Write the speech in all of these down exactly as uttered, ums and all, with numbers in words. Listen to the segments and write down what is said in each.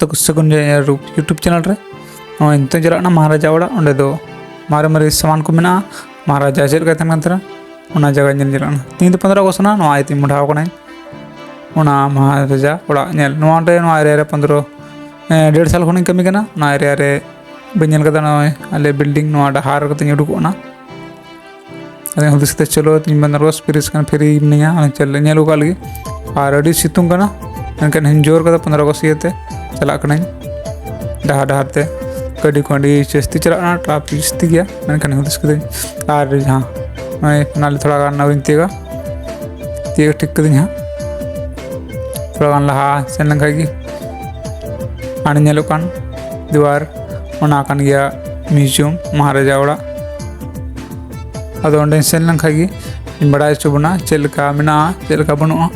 ᱛᱚ ᱥᱟᱹᱜᱩᱱ ᱡᱚᱦᱟᱨ YouTube ᱪᱮᱱᱮᱞ ᱨᱮ᱾ ᱱᱚᱜᱼᱚᱭ ᱱᱤᱛᱚᱜ ᱪᱟᱞᱟᱜ ᱠᱟᱱᱟ ᱢᱚᱦᱟᱨᱟᱡᱟ ᱚᱲᱟᱜ᱾ ᱚᱸᱰᱮ ᱫᱚ ᱢᱟᱨᱮ ᱢᱟᱨᱮ ᱥᱟᱢᱟᱱ ᱠᱚ ᱢᱮᱱᱟᱜᱼᱟ, ᱢᱚᱦᱟᱨᱟᱡᱟ ᱪᱮᱫ ᱞᱮᱠᱟᱭ ᱛᱟᱦᱮᱱ ᱠᱟᱱ ᱛᱟᱦᱮᱱᱟ, ᱚᱱᱟ ᱡᱟᱭᱜᱟ ᱧᱮᱞ ᱪᱟᱞᱟᱜ ᱠᱟᱱᱟ᱾ ᱛᱮᱦᱮᱧ ᱫᱚ ᱯᱚᱱᱫᱽᱨᱚ ᱟᱜᱚᱥᱴ ᱠᱟᱱᱟ, ᱱᱚᱣᱟ ᱤᱭᱟᱹᱛᱮᱧ ᱢᱚᱦᱰᱟᱣ ᱠᱟᱹᱱᱟᱹᱧ᱾ ᱚᱱᱟ ᱢᱚᱦᱟᱨᱟᱡᱟ ᱚᱲᱟᱜ ᱧᱮᱞ, ᱱᱚᱣᱟ ᱚᱸᱰᱮ, ᱱᱚᱣᱟ ᱮᱨᱤᱭᱟ ᱨᱮ ᱯᱚᱱᱫᱽᱨᱚ, ᱮ, ᱰᱮᱲ ᱥᱟᱞ ᱠᱷᱚᱱᱤᱧ ᱠᱟᱹᱢᱤ ᱠᱟᱱᱟ᱾ ᱱᱚᱣᱟ ᱮᱨᱤᱭᱟ ᱨᱮ ᱵᱟᱹᱧ ᱧᱮᱞ ᱠᱟᱫᱟ, ᱱᱚᱜᱼᱚᱭ ᱟᱞᱮ ᱵᱤᱞᱰᱤᱝ ᱱᱚᱣᱟ ᱰᱟᱦᱟᱨ ᱠᱟᱛᱮᱧ ᱩᱰᱩᱠᱚᱜ ᱠᱟᱱᱟ᱾ ᱟᱫᱚᱧ ᱦᱩᱫᱤᱥ ᱠᱮᱫᱟ, ᱪᱚᱞᱚ, ᱛᱮᱦᱮᱧ ᱯᱚᱱᱫᱽᱨᱚ ᱟᱜᱚᱥᱴ ᱯᱷᱤᱨᱤ ᱥᱠᱟᱱ ᱯᱷᱤᱨᱤ ᱢᱤᱱᱟᱹᱧᱟ, ᱚᱱᱟ ᱪᱮᱫ ᱞᱮ ᱧᱮᱞ ᱟᱹᱜᱩ ᱠᱟᱜ ᱞᱟᱹᱜᱤᱫ᱾ ᱟᱨ ᱟᱹᱰᱤ ᱥᱤᱛᱩᱝ ᱠᱟᱱᱟ, ᱢᱮᱱᱠᱷᱟᱱ ᱦᱤᱧ ᱡᱳᱨ ᱠᱟᱫᱟ ᱯᱚᱱᱫᱽᱨᱚ ᱟᱜᱚᱥᱴ ᱤᱭᱟᱹᱛᱮ ᱪᱟᱞᱟᱜ ᱠᱟᱹᱱᱟᱹᱧ ᱰᱟᱦᱟᱨ ᱰᱟᱦᱟᱨ ᱛᱮ᱾ ᱜᱟᱹᱰᱤ ᱠᱚ ᱟᱹᱰᱤ ᱡᱟᱹᱥᱛᱤ ᱪᱟᱞᱟᱜ ᱠᱟᱱᱟ, ᱴᱨᱟᱯᱷᱤᱠ ᱡᱟᱹᱥᱛᱤ ᱜᱮᱭᱟ, ᱢᱮᱱᱠᱷᱟᱱ ᱦᱩᱫᱤᱥ ᱠᱤᱫᱟᱹᱧ, ᱟᱨ ᱡᱟᱦᱟᱸ ᱱᱚᱜᱼᱚᱭ ᱯᱷᱟᱭᱱᱟᱞᱤ ᱛᱷᱚᱲᱟ ᱜᱟᱱ ᱟᱹᱣᱨᱤᱧ ᱛᱤᱭᱳᱜᱟ, ᱛᱤᱭᱳᱜ ᱴᱷᱤᱠ ᱠᱟᱹᱫᱟᱹᱧ ᱦᱟᱸᱜ᱾ ᱛᱷᱚᱲᱟ ᱜᱟᱱ ᱞᱟᱦᱟ ᱥᱮᱱ ᱞᱮᱱᱠᱷᱟᱡ ᱜᱮ ᱦᱟᱸᱰᱮ ᱧᱮᱞᱚᱜ ᱠᱟᱱ ᱫᱩᱣᱟᱨ, ᱚᱱᱟ ᱠᱟᱱ ᱜᱮᱭᱟ ᱢᱤᱭᱩᱡᱤᱭᱟᱢ ᱢᱚᱦᱟᱨᱟᱡᱟ ᱚᱲᱟᱜ᱾ ᱟᱫᱚ ᱚᱸᱰᱮᱧ ᱥᱮᱱ ᱞᱮᱱᱠᱷᱟᱡ ᱜᱮ ᱤᱧ ᱵᱟᱲᱟᱭ ᱦᱚᱪᱚ ᱵᱚᱱᱟ ᱪᱮᱫ ᱞᱮᱠᱟ ᱢᱮᱱᱟᱜᱼᱟ, ᱪᱮᱫ ᱞᱮᱠᱟ ᱵᱟᱹᱱᱩᱜᱼᱟ᱾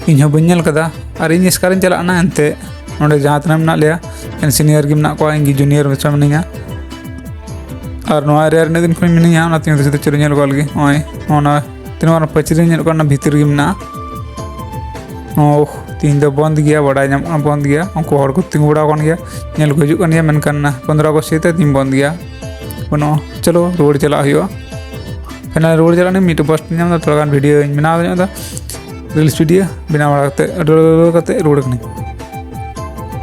ᱤᱧ ᱦᱚᱸ ᱵᱟᱹᱧ ᱧᱮᱞ ᱠᱟᱫᱟ, ᱟᱨ ᱤᱧ ᱮᱥᱠᱟᱨᱤᱧ ᱪᱟᱞᱟᱜ ᱠᱟᱱᱟ᱾ ᱮᱱᱛᱮ ᱱᱚᱸᱰᱮ ᱡᱟᱦᱟᱸ ᱛᱤᱱᱟᱹᱜ ᱢᱮᱱᱟᱜ ᱞᱮᱭᱟ, ᱮᱠᱮᱱ ᱥᱤᱱᱤᱭᱟᱨ ᱜᱮ ᱢᱮᱱᱟᱜ ᱠᱚᱣᱟ, ᱤᱧ ᱜᱮ ᱡᱩᱱᱤᱭᱟᱨ ᱢᱟᱪᱷᱟ ᱢᱤᱱᱟᱹᱧᱟ᱾ ᱟᱨ ᱱᱚᱣᱟ ᱮᱨᱤᱭᱟ ᱨᱮ ᱤᱱᱟᱹᱜ ᱫᱤᱱ ᱠᱷᱚᱱᱤᱧ ᱢᱤᱱᱟᱹᱧᱟ, ᱚᱱᱟᱛᱮ ᱤᱧ ᱫᱚ ᱥᱤᱫᱷᱟᱹ ᱪᱟᱹᱞᱩ ᱧᱮᱞ ᱠᱚᱣᱟ ᱞᱟᱹᱜᱤᱫ᱾ ᱱᱚᱜᱼᱚᱭ ᱱᱚᱣᱟ ᱛᱤᱱᱟᱹᱜ ᱢᱟᱨᱟᱝ ᱯᱟᱹᱪᱨᱤ ᱧᱮᱞᱚᱜ ᱠᱟᱱᱟ, ᱵᱷᱤᱛᱤᱨ ᱨᱮᱜᱮ ᱢᱮᱱᱟᱜᱼᱟ᱾ ᱳᱦ, ᱛᱤᱦᱤᱧ ᱫᱚ ᱵᱚᱱᱫ ᱜᱮᱭᱟ, ᱵᱟᱰᱟᱭ ᱧᱟᱢᱚᱜ ᱠᱟᱱᱟ ᱵᱚᱱᱫ ᱜᱮᱭᱟ᱾ ᱩᱱᱠᱩ ᱦᱚᱲ ᱠᱚ ᱛᱤᱸᱜᱩ ᱵᱟᱲᱟ ᱟᱠᱟᱱ ᱜᱮᱭᱟ, ᱧᱮᱞ ᱠᱚ ᱦᱤᱡᱩᱜ ᱠᱟᱱ ᱜᱮᱭᱟ, ᱢᱮᱱᱠᱷᱟᱱ ᱯᱚᱱᱫᱽᱨᱚ ᱟᱜᱚᱥᱴ ᱤᱭᱟᱹᱛᱮ ᱛᱤᱦᱤᱧ ᱵᱚᱱᱫ ᱜᱮᱭᱟ᱾ ᱵᱟᱹᱱᱩᱜᱼᱟ, ᱪᱚᱞᱚ ᱨᱩᱣᱟᱹᱲ ᱪᱟᱞᱟᱜ ᱦᱩᱭᱩᱜᱼᱟ᱾ ᱯᱷᱟᱭᱱᱟᱞ ᱨᱩᱣᱟᱹᱲ ᱪᱟᱞᱟᱜ ᱱᱤᱭᱟᱹ ᱢᱤᱫᱴᱮᱡ ᱵᱚᱥ ᱧᱟᱢ ᱮᱫᱟ, ᱛᱷᱚᱲᱟ ᱜᱟᱱ ᱵᱷᱤᱰᱤᱭᱳᱧ ᱵᱮᱱᱟᱣ ᱧᱚᱜ ᱮᱫᱟ, ᱨᱤᱞᱥ ᱵᱷᱤᱰᱤᱭᱳ ᱵᱮᱱᱟᱣ ᱵᱟᱲᱟ ᱠᱟᱛᱮ ᱟᱹᱰᱤ ᱨᱩᱣᱟᱹᱲ ᱠᱟᱹᱱᱟᱹᱧ᱾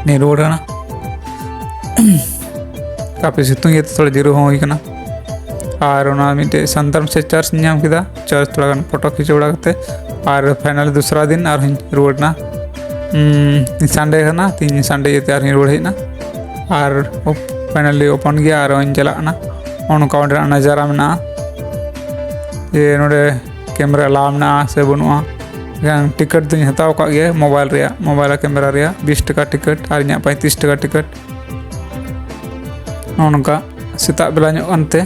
ᱱᱤᱭᱟᱹ ᱨᱩᱣᱟᱹᱲ ᱠᱟᱱᱟ᱾ ᱠᱟᱯᱷᱤ ᱥᱤᱛᱩᱝ ᱤᱭᱟᱹᱛᱮ ᱛᱷᱚᱲᱟ ᱡᱤᱨᱟᱹᱣ ᱦᱚᱸ ᱦᱩᱭ ᱠᱟᱱᱟ᱾ ᱟᱨ ᱚᱱᱟ ᱢᱤᱫᱴᱮᱡ ᱥᱟᱱᱛᱟᱲ ᱢᱮᱥᱟ ᱪᱟᱨᱪ ᱧᱟᱢ ᱠᱮᱫᱟ, ᱪᱟᱨᱪ ᱛᱷᱚᱲᱟ ᱜᱟᱱ ᱯᱷᱳᱴᱳ ᱠᱷᱤᱪᱟᱹᱣ ᱵᱟᱲᱟ ᱠᱟᱛᱮ, ᱟᱨ ᱯᱷᱟᱭᱱᱟᱞ ᱫᱚᱥᱨᱟ ᱫᱤᱱ ᱟᱨᱦᱚᱸᱧ ᱨᱩᱣᱟᱹᱲ ᱮᱱᱟ᱾ ᱩᱸ, ᱥᱟᱱᱰᱮ ᱠᱟᱱᱟ ᱛᱤᱦᱤᱧ, ᱥᱟᱱᱰᱮ ᱤᱭᱟᱹᱛᱮ ᱟᱨᱦᱚᱸᱧ ᱨᱩᱣᱟᱹᱲ ᱦᱮᱡ ᱮᱱᱟ᱾ ᱟᱨ ᱯᱷᱟᱭᱱᱟᱞᱤ ᱳᱯᱮᱱ ᱜᱮᱭᱟ, ᱟᱨᱦᱚᱸᱧ ᱪᱟᱞᱟᱜ ᱠᱟᱱᱟ᱾ ᱱᱚᱜᱼᱚ ᱱᱚᱝᱠᱟ ᱚᱸᱰᱮᱱᱟᱜ ᱱᱟᱡᱟᱨᱟ ᱢᱮᱱᱟᱜᱼᱟ, ᱡᱮ ᱱᱚᱰᱮ ᱠᱮᱢᱨᱟ ᱮᱞᱟᱣ ᱢᱮᱱᱟᱜᱼᱟ ᱥᱮ ᱵᱟᱹᱱᱩᱜᱼᱟ᱾ ᱮᱱᱠᱷᱟᱱ ᱴᱤᱠᱤᱴ ᱫᱚᱧ ᱦᱟᱛᱟᱣ ᱟᱠᱟᱫ ᱜᱮᱭᱟ ᱢᱳᱵᱟᱭᱤᱞ ᱨᱮᱭᱟᱜ, ᱢᱳᱵᱟᱭᱤᱞ ᱟᱨ ᱠᱮᱢᱨᱟ ᱨᱮᱭᱟᱜ ᱵᱤᱥ ᱴᱟᱠᱟ ᱴᱤᱠᱤᱴ ᱟᱨ ᱤᱧᱟᱹᱜ ᱯᱚᱸᱭᱛᱨᱤᱥ ᱴᱟᱠᱟ ᱴᱤᱠᱤᱴ᱾ ᱱᱚᱜᱼᱚ ᱱᱚᱝᱠᱟ ᱥᱮᱛᱟᱜ ᱵᱮᱞᱟ ᱧᱚᱜ ᱠᱟᱱᱛᱮ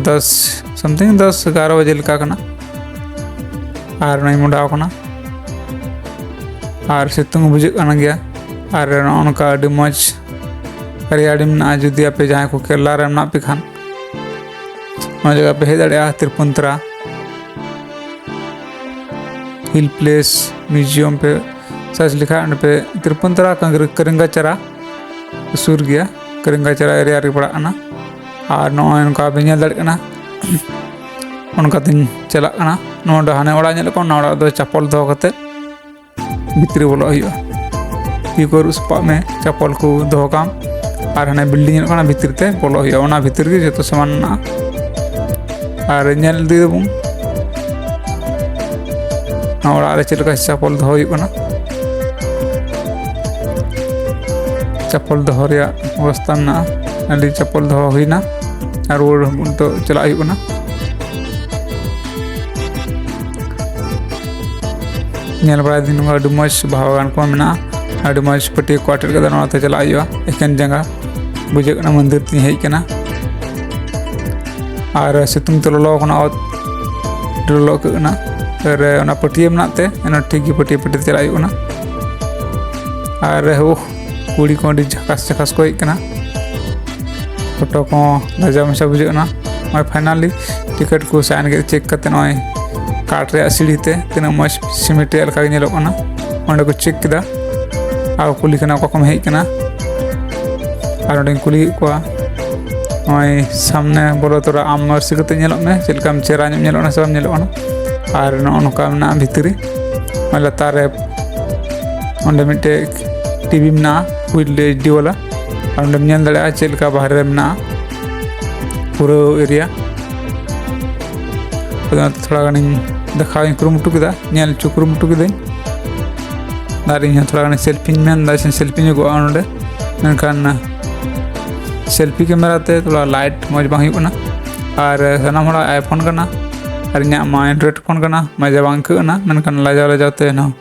ᱫᱚᱥ something, ᱫᱚᱥ ᱮᱜᱟᱨᱚ ᱵᱟᱡᱮ ᱞᱮᱠᱟ ᱠᱟᱱᱟ᱾ ᱟᱨ ᱱᱚᱜᱼᱚᱭ ᱢᱚᱰᱟᱣ ᱠᱟᱱᱟ᱾ ᱟᱨ ᱥᱤᱛᱩᱝ ᱵᱩᱡᱷᱟᱹᱜ ᱠᱟᱱ ᱜᱮᱭᱟ᱾ ᱟᱨ ᱱᱚᱜᱼᱚ ᱱᱚᱝᱠᱟ ᱟᱹᱰᱤ ᱢᱚᱡᱽ ᱨᱮᱭᱟᱲ ᱢᱮᱱᱟᱜᱼᱟ᱾ ᱡᱩᱫᱤ ᱟᱯᱮ ᱡᱟᱦᱟᱸᱭ ᱠᱚ ᱠᱮᱨᱟᱞᱟ ᱨᱮ ᱢᱮᱱᱟᱜ ᱯᱮ ᱠᱷᱟᱱ, ᱱᱚᱣᱟ ᱡᱟᱭᱜᱟ ᱯᱮ ᱦᱮᱡ ᱫᱟᱲᱮᱭᱟᱜᱼᱟ, ᱛᱨᱤᱯᱩᱱᱛᱨᱟ ᱦᱤᱞ ᱯᱞᱮᱥ ᱢᱤᱭᱩᱡᱤᱭᱟᱢ ᱯᱮ ᱥᱟᱨᱪ ᱞᱮᱠᱷᱟᱡ ᱚᱸᱰᱮ ᱯᱮ ᱛᱨᱤᱯᱚᱱ ᱛᱟᱨᱟ ᱠᱟᱹᱨᱤᱝᱜᱟ ᱪᱟᱨᱟ ᱥᱩᱨ ᱜᱮᱭᱟ, ᱠᱟᱹᱨᱤᱝᱜᱟ ᱪᱟᱨᱟ ᱮᱨᱤᱭᱟ ᱨᱮ ᱯᱟᱲᱟᱜ ᱠᱟᱱᱟ᱾ ᱟᱨ ᱱᱚᱜᱼᱚᱭ ᱱᱚᱝᱠᱟ ᱵᱮᱱ ᱧᱮᱞ ᱫᱟᱲᱮᱭᱟᱜ ᱠᱟᱱᱟ, ᱚᱱᱠᱟᱛᱤᱧ ᱪᱟᱞᱟᱜ ᱠᱟᱱᱟ᱾ ᱱᱚᱰᱮ ᱦᱟᱱᱮ ᱚᱲᱟᱜ ᱧᱮᱞᱚᱜ ᱠᱟᱱᱟ, ᱚᱱᱟ ᱚᱲᱟᱜ ᱫᱚ ᱪᱟᱯᱚᱞ ᱫᱚᱦᱚ ᱠᱟᱛᱮ ᱵᱷᱤᱛᱨᱤ ᱵᱚᱞᱚᱜ ᱦᱩᱭᱩᱜᱼᱟ᱾ ᱛᱤ ᱠᱚ ᱟᱹᱨᱩᱵ ᱥᱟᱯᱟᱜ ᱢᱮ, ᱪᱟᱯᱚᱞ ᱠᱚ ᱫᱚᱦᱚ ᱠᱟᱜ ᱟᱢ᱾ ᱟᱨ ᱦᱟᱱᱮ ᱵᱤᱞᱰᱤᱝ ᱧᱮᱞᱚᱜ ᱠᱟᱱᱟ, ᱵᱷᱤᱛᱨᱤ ᱛᱮ ᱵᱚᱞᱚᱜ ᱦᱩᱭᱩᱜᱼᱟ, ᱚᱱᱟ ᱵᱷᱤᱛᱨᱤ ᱜᱮ ᱡᱚᱛᱚ ᱥᱟᱢᱟᱱ ᱢᱮᱱᱟᱜᱼᱟ᱾ ᱟᱨ ᱧᱮᱞ ᱤᱫᱤᱭ ᱫᱟᱵᱚᱱ ᱱᱚᱣᱟ ᱚᱲᱟᱜ ᱨᱮ ᱪᱮᱫ ᱞᱮᱠᱟ ᱪᱟᱯᱚᱞ ᱫᱚᱦᱚ ᱦᱩᱭᱩᱜ ᱠᱟᱱᱟ᱾ ᱪᱟᱯᱚᱞ ᱫᱚᱦᱚ ᱨᱮᱭᱟᱜ ᱵᱮᱵᱚᱥᱛᱟ ᱢᱮᱱᱟᱜᱼᱟ᱾ ᱟᱹᱰᱤ ᱪᱟᱯᱚᱞ ᱫᱚᱦᱚ ᱦᱩᱭᱱᱟ ᱟᱨ ᱨᱩᱣᱟᱹᱲ ᱱᱤᱛᱚᱜ ᱪᱟᱞᱟᱜ ᱦᱩᱭᱩᱜ ᱠᱟᱱᱟ᱾ ᱧᱮᱞ ᱵᱟᱲᱟᱭ ᱫᱤᱱ ᱟᱹᱰᱤ ᱢᱚᱡᱽ ᱵᱟᱦᱟ ᱵᱟᱜᱟᱱ ᱠᱚ ᱢᱮᱱᱟᱜᱼᱟ, ᱟᱹᱰᱤ ᱢᱚᱡᱽ ᱯᱟᱹᱴᱭᱟᱹ ᱠᱚ ᱟᱴᱮᱫ ᱠᱟᱫᱟ, ᱱᱚᱣᱟᱛᱮ ᱪᱟᱞᱟᱜ ᱦᱩᱭᱩᱜᱼᱟ ᱮᱠᱮᱱ ᱡᱟᱸᱜᱟ᱾ ᱵᱩᱡᱷᱟᱹᱜ ᱠᱟᱱᱟ ᱢᱚᱱᱫᱤᱨ ᱛᱤᱧ ᱦᱮᱡ ᱠᱟᱱᱟ᱾ ᱟᱨ ᱥᱤᱛᱩᱝ ᱛᱮ ᱞᱚᱞᱚ ᱠᱟᱱᱟ, ᱚᱛ ᱞᱚᱞᱚ ᱟᱹᱭᱠᱟᱹᱜ ᱠᱟᱱᱟ᱾ ᱟᱨ ᱚᱱᱟ ᱯᱟᱹᱴᱭᱟᱹ ᱢᱮᱱᱟᱜ ᱛᱮ ᱚᱱᱟ ᱴᱷᱤᱠ ᱜᱮ ᱯᱟᱹᱴᱭᱟᱹ ᱯᱟᱹᱴᱭᱟᱹ ᱛᱮ ᱪᱟᱞᱟᱜ ᱦᱩᱭᱩᱜ ᱠᱟᱱᱟ᱾ ᱟᱨ ᱳᱦ, ᱠᱩᱲᱤ ᱠᱚ ᱟᱹᱰᱤ ᱡᱷᱟᱠᱟᱥ ᱡᱷᱟᱠᱟᱥ ᱠᱚ ᱦᱮᱡ ᱠᱟᱱᱟ᱾ ᱯᱷᱳᱴᱳ ᱠᱚᱦᱚᱸ ᱞᱟᱡᱟᱣ ᱢᱟᱪᱷᱟ ᱵᱩᱡᱷᱟᱹᱜ ᱠᱟᱱᱟ᱾ ᱱᱚᱜᱼᱚᱭ ᱯᱷᱟᱭᱱᱟᱞᱤ ᱴᱤᱠᱤᱴ ᱠᱚ ᱥᱟᱭᱤᱱ ᱠᱮᱫ, ᱪᱮᱠ ᱠᱟᱛᱮ ᱱᱚᱜᱼᱚᱭ ᱠᱟᱴ ᱨᱮᱭᱟᱜ ᱥᱤᱲᱤ ᱛᱮ ᱛᱤᱱᱟᱹᱜ ᱢᱚᱡᱽ ᱥᱤᱢᱮᱴ ᱨᱮᱭᱟᱜ ᱞᱮᱠᱟ ᱜᱮ ᱧᱮᱞᱚᱜ ᱠᱟᱱᱟ᱾ ᱚᱸᱰᱮ ᱠᱚ ᱪᱮᱠ ᱠᱮᱫᱟ ᱟᱨ ᱠᱩᱞᱤ ᱠᱟᱱᱟ, "ᱚᱠᱟ ᱠᱷᱚᱱ ᱦᱮᱡ ᱠᱟᱱᱟ?" ᱟᱨ ᱚᱸᱰᱮᱧ ᱠᱩᱞᱤ ᱠᱮᱫ ᱠᱚᱣᱟ, ᱱᱚᱜᱼᱚᱭ ᱥᱟᱢᱱᱮ ᱵᱚᱞᱚ ᱛᱚᱨᱟ ᱟᱢ ᱟᱹᱨᱥᱤ ᱠᱟᱛᱮ ᱧᱮᱞᱚᱜ ᱢᱮ, ᱪᱮᱫ ᱞᱮᱠᱟᱢ ᱪᱮᱦᱨᱟ ᱧᱚᱜ ᱧᱮᱞᱚᱜ ᱠᱟᱱᱟ ᱥᱮ ᱵᱟᱢ ᱧᱮᱞᱚᱜ ᱠᱟᱱᱟ᱾ ᱟᱨ ᱱᱚᱜᱼᱚ ᱱᱚᱝᱠᱟ ᱢᱮᱱᱟᱜᱼᱟ ᱵᱷᱤᱛᱨᱤ᱾ ᱱᱚᱜᱼᱚᱭ ᱞᱟᱛᱟᱨ ᱨᱮ ᱚᱸᱰᱮ ᱢᱤᱫᱴᱮᱡ ᱴᱤᱵᱷᱤ ᱢᱮᱱᱟᱜᱼᱟ, ᱯᱷᱩᱞ ᱮᱭᱤᱪ ᱰᱤ ᱵᱟᱞᱟ᱾ ᱟᱨ ᱚᱸᱰᱮᱢ ᱧᱮᱞ ᱫᱟᱲᱮᱭᱟᱜᱼᱟ ᱪᱮᱫ ᱞᱮᱠᱟ ᱵᱟᱦᱨᱮ ᱨᱮ ᱢᱮᱱᱟᱜᱼᱟ ᱯᱩᱨᱟᱹ ᱮᱨᱤᱭᱟ᱾ ᱟᱫᱚ ᱚᱱᱟᱛᱮ ᱛᱷᱚᱲᱟ ᱜᱟᱱᱤᱧ ᱫᱮᱠᱷᱟᱣ ᱤᱧ ᱠᱩᱨᱩᱢᱩᱴᱩ ᱠᱮᱫᱟ, ᱧᱮᱞ ᱦᱚᱪᱚ ᱠᱩᱨᱩᱢᱩᱴᱩ ᱠᱤᱫᱟᱹᱧ᱾ ᱟᱨ ᱤᱧ ᱦᱚᱸ ᱛᱷᱚᱲᱟ ᱜᱟᱱ ᱥᱮᱞᱯᱷᱤᱧ ᱢᱮᱱᱫᱟ ᱥᱮ ᱥᱮᱞᱯᱷᱤ ᱧᱚᱜᱚᱜᱼᱟ ᱱᱚᱰᱮ, ᱢᱮᱱᱠᱷᱟᱱ ᱥᱮᱞᱯᱷᱤ ᱠᱮᱢᱮᱨᱟ ᱛᱮ ᱛᱷᱚᱲᱟ ᱞᱟᱭᱤᱴ ᱢᱚᱡᱽ ᱵᱟᱝ ᱦᱩᱭᱩᱜ ᱠᱟᱱᱟ᱾ ᱟᱨ ᱥᱟᱱᱟᱢ ᱦᱚᱲᱟᱜ ᱟᱭᱯᱷᱳᱱ ᱠᱟᱱᱟ ᱟᱨ ᱤᱧᱟᱹᱜ ᱢᱟ ᱮᱱᱰᱨᱚᱭᱮᱰ ᱯᱷᱳᱱ ᱠᱟᱱᱟ, ᱢᱚᱡᱟ ᱵᱟᱝ ᱟᱹᱭᱠᱟᱹᱜ ᱠᱟᱱᱟ, ᱢᱮᱱᱠᱷᱟᱱ ᱞᱟᱡᱟᱣ ᱞᱟᱡᱟᱣ ᱛᱮ ᱮᱱᱦᱚᱸ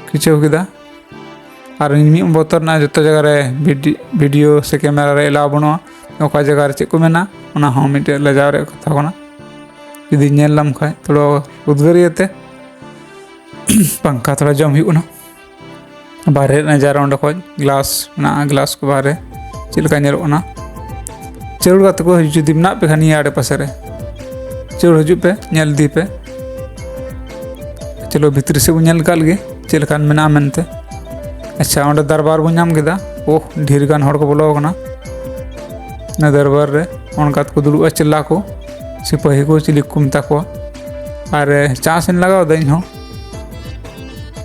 ᱠᱷᱤᱪᱟᱹᱣ ᱠᱮᱫᱟ᱾ ᱟᱨ ᱤᱧ ᱢᱤᱫ ᱵᱚᱛᱚᱨ ᱨᱮᱱᱟᱜ ᱡᱚᱛᱚ ᱡᱟᱭᱜᱟ ᱨᱮ ᱵᱷᱤᱰᱤ-, ᱵᱷᱤᱰᱤᱭᱳ ᱥᱮ ᱠᱮᱢᱮᱨᱟ ᱨᱮ ᱮᱞᱟᱣ ᱵᱟᱹᱱᱩᱜᱼᱟ, ᱚᱠᱟ ᱡᱟᱭᱜᱟ ᱨᱮ ᱪᱮᱫ ᱠᱚ ᱢᱮᱱᱟ, ᱚᱱᱟ ᱦᱚᱸ ᱢᱤᱫᱴᱮᱡ ᱞᱟᱡᱟᱣ ᱨᱮᱭᱟᱜ ᱠᱟᱛᱷᱟ ᱠᱟᱱᱟ᱾ ᱡᱩᱫᱤ ᱧᱮᱞ ᱞᱮᱢ ᱠᱷᱟᱡ ᱛᱷᱚᱲᱟ ᱩᱫᱽᱜᱟᱹᱨ ᱤᱭᱟᱹᱛᱮ ᱯᱟᱝᱠᱷᱟ ᱛᱷᱚᱲᱟ ᱡᱚᱢ ᱦᱩᱭᱩᱜ ᱠᱟᱱᱟ᱾ ᱵᱟᱦᱨᱮ ᱨᱮᱭᱟᱜ ᱱᱟᱡᱟᱨᱟ ᱚᱸᱰᱮ ᱠᱷᱚᱡ ᱜᱞᱟᱥ ᱢᱮᱱᱟᱜᱼᱟ, ᱜᱞᱟᱥ ᱠᱚ ᱵᱟᱦᱨᱮ ᱪᱮᱫ ᱞᱮᱠᱟ ᱧᱮᱞᱚᱜ ᱠᱟᱱᱟ᱾ ᱪᱟᱹᱨᱩᱲ ᱜᱟᱛᱮ ᱠᱚ ᱡᱩᱫᱤ ᱢᱮᱱᱟᱜ ᱯᱮ ᱠᱷᱟᱱ ᱱᱤᱭᱟᱹ ᱟᱲᱮ ᱯᱟᱥᱮ ᱨᱮ, ᱪᱟᱹᱨᱩᱲ ᱦᱤᱡᱩᱜ ᱯᱮ, ᱧᱮᱞ ᱤᱫᱤ ᱯᱮ᱾ ᱪᱚᱞᱚ ᱵᱷᱤᱛᱨᱤ ᱥᱮᱫ ᱵᱚᱱ ᱧᱮᱞ ᱠᱟᱜ ᱞᱮᱜᱮ᱾ ᱪᱮᱫ ᱞᱮᱠᱟᱱ ᱢᱮᱱᱟᱜᱼᱟ ᱢᱮᱱᱛᱮ᱾ ᱟᱪᱪᱷᱟ, ᱚᱸᱰᱮ ᱫᱟᱨᱵᱟᱨ ᱵᱚᱱ ᱧᱟᱢ ᱠᱮᱫᱟ᱾ ᱳᱦ, ᱰᱷᱮᱨ ᱜᱟᱱ ᱦᱚᱲ ᱠᱚ ᱵᱚᱞᱚ ᱟᱠᱟᱱᱟ᱾ ᱚᱱᱟ ᱫᱟᱨᱵᱟᱨ ᱨᱮ ᱚᱱᱠᱟ ᱛᱮᱠᱚ ᱫᱩᱲᱩᱵᱼᱟ, ᱪᱮᱞᱟ ᱠᱚ, ᱥᱤᱯᱟᱹᱦᱤ ᱠᱚ, ᱪᱤᱞᱤ ᱠᱚ ᱢᱮᱛᱟ ᱠᱚᱣᱟ᱾ ᱟᱨ ᱪᱟᱱᱥ ᱤᱧ ᱞᱟᱜᱟᱣ ᱮᱫᱟ ᱤᱧ ᱦᱚᱸ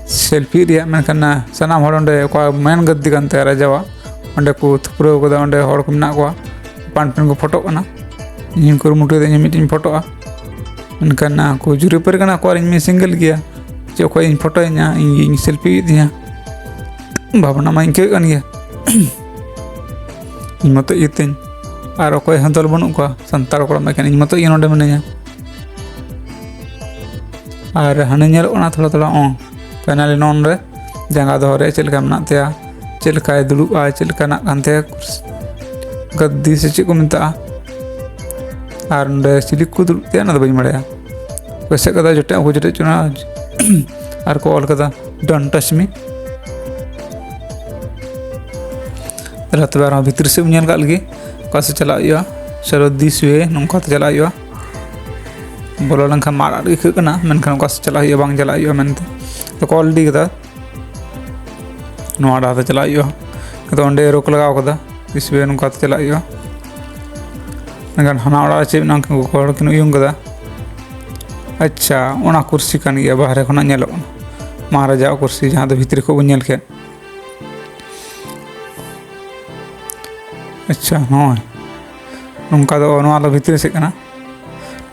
ᱥᱮᱞᱯᱷᱤ ᱨᱮᱭᱟᱜ, ᱢᱮᱱᱠᱷᱟᱱ ᱥᱟᱱᱟᱢ ᱦᱚᱲ ᱚᱸᱰᱮ ᱚᱠᱟ ᱢᱮᱱ ᱜᱟᱹᱫᱤ ᱠᱟᱱ ᱛᱟᱭᱟ ᱨᱟᱡᱟᱣᱟᱜ, ᱚᱸᱰᱮ ᱠᱚ ᱛᱷᱩᱯᱨᱟᱹᱣ ᱠᱟᱫᱟ, ᱚᱸᱰᱮ ᱦᱚᱲ ᱠᱚ ᱢᱮᱱᱟᱜ ᱠᱚᱣᱟ, ᱟᱯᱟᱱ ᱟᱹᱯᱤᱱ ᱠᱚ ᱯᱷᱳᱴᱳᱜ ᱠᱟᱱᱟ᱾ ᱤᱧ ᱦᱚᱸᱧ ᱠᱩᱨᱩᱢᱩᱴᱩᱭᱮᱫᱟ ᱤᱧ ᱦᱚᱸ ᱢᱤᱫᱴᱮᱱ ᱯᱷᱳᱴᱳᱜᱼᱟ, ᱢᱮᱱᱠᱷᱟᱱ ᱩᱱᱠᱩ ᱡᱩᱨᱤᱯᱟᱹᱨᱤ ᱠᱟᱱᱟ ᱠᱚ ᱟᱨ ᱤᱧ ᱢᱟ ᱥᱤᱝᱜᱮᱞ ᱜᱮᱭᱟ᱾ ᱪᱮᱫ ᱚᱠᱚᱭ ᱤᱧ ᱯᱷᱳᱴᱳᱭᱤᱧᱟ, ᱤᱧ ᱜᱮ ᱤᱧ ᱥᱮᱞᱯᱷᱤ ᱤᱫᱤᱧᱟ, ᱵᱷᱟᱵᱽᱱᱟ ᱢᱟ ᱤᱧ ᱟᱹᱭᱠᱟᱹᱣᱮᱫ ᱠᱟᱱ ᱜᱮᱭᱟ᱾ ᱤᱧ ᱢᱚᱛᱚᱡ ᱜᱮᱛᱤᱧ, ᱟᱨ ᱚᱠᱚᱭ ᱦᱚᱸ ᱫᱚᱞ ᱵᱟᱹᱱᱩᱜ ᱠᱚᱣᱟ, ᱥᱟᱱᱛᱟᱲ ᱠᱚᱲᱟ ᱢᱟ ᱮᱠᱷᱮᱱ ᱤᱧ ᱢᱚᱛᱚᱡ ᱜᱮ ᱱᱚᱰᱮ ᱢᱤᱱᱟᱹᱧᱟ᱾ ᱟᱨ ᱦᱟᱱᱮ ᱧᱮᱞᱚᱜ ᱠᱟᱱᱟ ᱛᱷᱚᱲᱟ ᱛᱷᱚᱲᱟ, ᱚ, finally ᱱᱚᱜᱼᱚ ᱱᱚᱰᱮ ᱡᱟᱸᱜᱟ ᱫᱚᱦᱚ ᱨᱮ ᱪᱮᱫ ᱞᱮᱠᱟ ᱢᱮᱱᱟᱜ ᱛᱟᱭᱟ, ᱪᱮᱫ ᱞᱮᱠᱟᱭ ᱫᱩᱲᱩᱵᱼᱟ, ᱪᱮᱫ ᱞᱮᱠᱟᱱᱟᱜ ᱠᱟᱱ ᱛᱟᱭᱟ, ᱜᱟᱫᱽᱫᱤ ᱥᱮ ᱪᱮᱫ ᱠᱚ ᱢᱮᱛᱟᱜᱼᱟ᱾ ᱟᱨ ᱱᱚᱰᱮ ᱪᱤᱞᱤ ᱠᱚ ᱫᱩᱲᱩᱵ ᱛᱟᱭᱟ, ᱚᱱᱟ ᱫᱚ ᱵᱟᱹᱧ ᱵᱟᱲᱟᱭᱟ᱾ ᱠᱚ ᱮᱥᱮᱫ ᱠᱟᱫᱟ, ᱡᱚᱴᱮᱫ ᱦᱚᱸᱠᱚ ᱡᱚᱴᱮᱫ ᱦᱚᱪᱚ ᱟᱨ ᱠᱚ ᱚᱞ ᱠᱟᱫᱟ, "Don't touch me." ᱫᱮᱞᱟ ᱛᱚᱵᱮ ᱟᱨᱦᱚᱸ ᱵᱷᱤᱛᱨᱤ ᱥᱮᱫ ᱵᱚᱱ ᱧᱮᱞ ᱠᱟᱜ ᱞᱮᱜᱮ, ᱚᱠᱟ ᱥᱮᱫ ᱪᱟᱞᱟᱜ ᱦᱩᱭᱩᱜᱼᱟ᱾ ᱪᱚᱞᱚ, this way, ᱱᱚᱝᱠᱟ ᱛᱮ ᱪᱟᱞᱟᱜ ᱦᱩᱭᱩᱜᱼᱟ᱾ ᱵᱚᱞᱚ ᱞᱮᱱᱠᱷᱟᱱ ᱢᱟ ᱟᱲᱟᱜ ᱟᱹᱭᱠᱟᱹᱜ ᱠᱟᱱᱟ, ᱢᱮᱱᱠᱷᱟᱱ ᱚᱠᱟ ᱥᱮᱫ ᱪᱟᱞᱟᱜ ᱦᱩᱭᱩᱜᱼᱟ, ᱵᱟᱝ ᱪᱟᱞᱟᱜ ᱦᱩᱭᱩᱜᱼᱟ ᱢᱮᱱᱛᱮ ᱛᱚ ᱠᱚ ᱚᱞ ᱤᱫᱤ ᱠᱟᱫᱟ᱾ ᱱᱚᱣᱟ ᱰᱟᱦᱟᱨ ᱛᱮ ᱪᱟᱞᱟᱜ ᱦᱩᱭᱩᱜᱼᱟ᱾ ᱟᱫᱚ ᱚᱸᱰᱮ ᱮᱨᱳ ᱠᱚ ᱞᱟᱜᱟᱣ ᱠᱟᱫᱟ, this way ᱱᱚᱝᱠᱟ ᱛᱮ ᱪᱟᱞᱟᱜ ᱦᱩᱭᱩᱜᱼᱟ᱾ ᱢᱮᱱᱠᱷᱟᱱ ᱦᱟᱱᱟ ᱚᱲᱟᱜ ᱨᱮ ᱪᱮᱫ ᱢᱮᱱᱟᱜᱼᱟ, ᱩᱱᱠᱤᱱ ᱜᱚᱜᱚ ᱦᱚᱲ ᱠᱤᱱ ᱩᱭᱩᱝ ᱠᱟᱫᱟ᱾ ᱟᱪᱪᱷᱟ, ᱚᱱᱟ ᱠᱩᱨᱥᱤ ᱠᱟᱱ ᱜᱮᱭᱟ, ᱵᱟᱦᱨᱮ ᱠᱷᱚᱱᱟᱜ ᱧᱮᱞᱚᱜ ᱠᱟᱱᱟ, ᱢᱚᱦᱟᱨᱟᱡᱟᱣᱟᱜ ᱠᱩᱨᱥᱤ, ᱡᱟᱦᱟᱸ ᱫᱚ ᱵᱷᱤᱛᱨᱤ ᱠᱷᱚᱱ ᱵᱚᱱ ᱧᱮᱞ ᱠᱮᱫ᱾ ᱟᱪᱪᱷᱟ, ᱱᱚᱜᱼᱚᱭ ᱱᱚᱝᱠᱟ ᱫᱚ, ᱱᱚᱣᱟ ᱫᱚ ᱵᱷᱤᱛᱨᱤ ᱥᱮᱫ ᱠᱟᱱᱟ᱾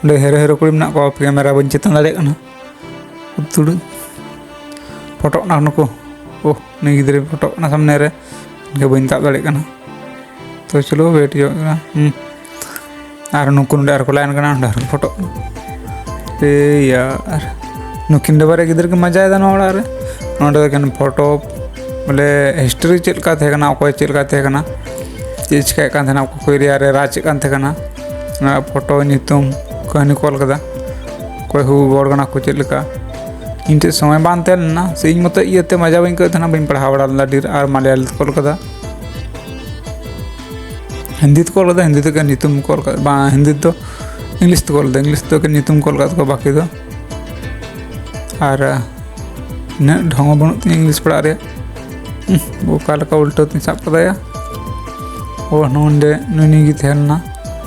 ᱚᱸᱰᱮ ᱦᱮᱨᱳ ᱦᱮᱨᱳ ᱠᱩᱲᱤ ᱢᱮᱱᱟᱜ ᱠᱚᱣᱟ, ᱠᱮᱢᱮᱨᱟ ᱵᱟᱹᱧ ᱪᱮᱛᱟᱱ ᱫᱟᱲᱮᱭᱟᱜ ᱠᱟᱱᱟ᱾ ᱩᱛᱩᱲ ᱯᱷᱳᱴᱳᱜ ᱠᱟᱱᱟ ᱱᱩᱠᱩ᱾ ᱳᱦ, ᱱᱩᱭ ᱜᱤᱫᱽᱨᱟᱹ ᱯᱷᱳᱴᱳᱜ ᱠᱟᱱᱟ ᱥᱟᱢᱱᱮ ᱨᱮ, ᱤᱧ ᱵᱟᱹᱧ ᱛᱟᱵ ᱫᱟᱲᱮᱭᱟᱜ ᱠᱟᱱᱟ᱾ ᱛᱚ ᱪᱚᱞᱚ, ᱣᱮᱴ ᱦᱩᱭᱩᱜ ᱠᱟᱱᱟ᱾ ᱦᱩᱸ᱾ ᱟᱨ ᱱᱩᱠᱩ ᱱᱚᱰᱮ ᱟᱨ ᱠᱚ ᱞᱟᱭᱤᱱ ᱠᱟᱱᱟ, ᱱᱚᱰᱮ ᱟᱨ ᱠᱚ ᱯᱷᱳᱴᱳᱜ ᱠᱟᱱᱟ᱾ ᱮ ᱭᱟᱨ, ᱱᱩᱠᱤᱱ ᱫᱚ ᱵᱟᱨᱭᱟ ᱜᱤᱫᱽᱨᱟᱹ ᱠᱤᱱ ᱢᱟᱡᱟᱭᱮᱫᱟ ᱱᱚᱣᱟ ᱚᱲᱟᱜ ᱨᱮ᱾ ᱱᱚᱰᱮ ᱮᱠᱮᱱ ᱯᱷᱳᱴᱳ, ᱵᱚᱞᱮ ᱦᱤᱥᱴᱨᱤ ᱪᱮᱫ ᱞᱮᱠᱟ ᱛᱟᱦᱮᱸ ᱠᱟᱱᱟ, ᱚᱠᱚᱭ ᱪᱮᱫ ᱞᱮᱠᱟ ᱛᱟᱦᱮᱸ ᱠᱟᱱᱟ, ᱪᱮᱫ ᱪᱤᱠᱟᱹᱭᱮᱫ ᱠᱟᱱ ᱛᱟᱦᱮᱱᱟ, ᱚᱠᱚᱭ ᱠᱚ ᱮᱨᱤᱭᱟ ᱨᱮ ᱨᱟᱡᱽ ᱮᱫ ᱠᱟᱱ ᱛᱟᱦᱮᱸ ᱠᱟᱱᱟ, ᱚᱱᱟ ᱯᱷᱳᱴᱳ, ᱧᱩᱛᱩᱢ, ᱠᱟᱹᱦᱱᱤ ᱠᱚ ᱚᱞ ᱠᱟᱫᱟ᱾ ᱚᱠᱚᱭ ᱦᱩ ᱦᱚᱲ ᱠᱟᱱᱟ ᱠᱚ, ᱪᱮᱫ ᱞᱮᱠᱟ᱾ ᱤᱧ ᱴᱷᱮᱱ ᱥᱚᱢᱚᱭ ᱵᱟᱝ ᱛᱟᱦᱮᱸ ᱞᱮᱱᱟ, ᱥᱮ ᱤᱧ ᱢᱚᱛᱚ ᱤᱭᱟᱹᱛᱮ ᱢᱟᱡᱟ ᱵᱟᱹᱧ ᱟᱹᱭᱠᱟᱹᱣᱮᱫ ᱛᱟᱦᱮᱱᱟ, ᱵᱟᱹᱧ ᱯᱟᱲᱦᱟᱣ ᱵᱟᱲᱟ ᱞᱮᱫᱟ ᱰᱷᱮᱨ᱾ ᱟᱨ ᱢᱟᱞᱭᱟᱞᱤ ᱛᱮᱠᱚ ᱚᱞ ᱠᱟᱫᱟ, ᱦᱤᱱᱫᱤ ᱛᱮᱠᱚ ᱚᱞ ᱠᱟᱫᱟ, ᱦᱤᱱᱫᱤ ᱛᱮᱜᱮ ᱧᱩᱛᱩᱢ ᱠᱚ ᱚᱞ ᱠᱟᱫᱟ, ᱵᱟᱝ, ᱦᱤᱱᱫᱤ ᱫᱚ, ᱤᱝᱞᱤᱥ ᱛᱮᱠᱚ ᱚᱞ ᱞᱮᱫᱟ, ᱤᱝᱞᱤᱥ ᱛᱮᱜᱮ ᱧᱩᱛᱩᱢ ᱠᱚ ᱚᱞ ᱠᱟᱫ ᱛᱟᱠᱚᱣᱟ ᱵᱟᱹᱠᱤ ᱫᱚ᱾ ᱟᱨ, ᱟᱸ, ᱩᱱᱟᱹᱜ ᱰᱷᱚᱝ ᱦᱚᱸ ᱵᱟᱹᱱᱩᱜ ᱛᱤᱧᱟᱹ ᱤᱝᱞᱤᱥ ᱯᱟᱲᱦᱟᱜ ᱨᱮᱭᱟᱜ᱾ ᱦᱩᱸ, ᱚᱠᱟ ᱞᱮᱠᱟ ᱩᱞᱴᱟᱹ ᱛᱤᱧ ᱥᱟᱵ ᱠᱟᱫᱟᱭᱟ᱾ ᱳ, ᱱᱚᱰᱮ ᱱᱩᱭ ᱱᱩᱭ ᱜᱮ ᱛᱟᱦᱮᱸ ᱞᱮᱱᱟ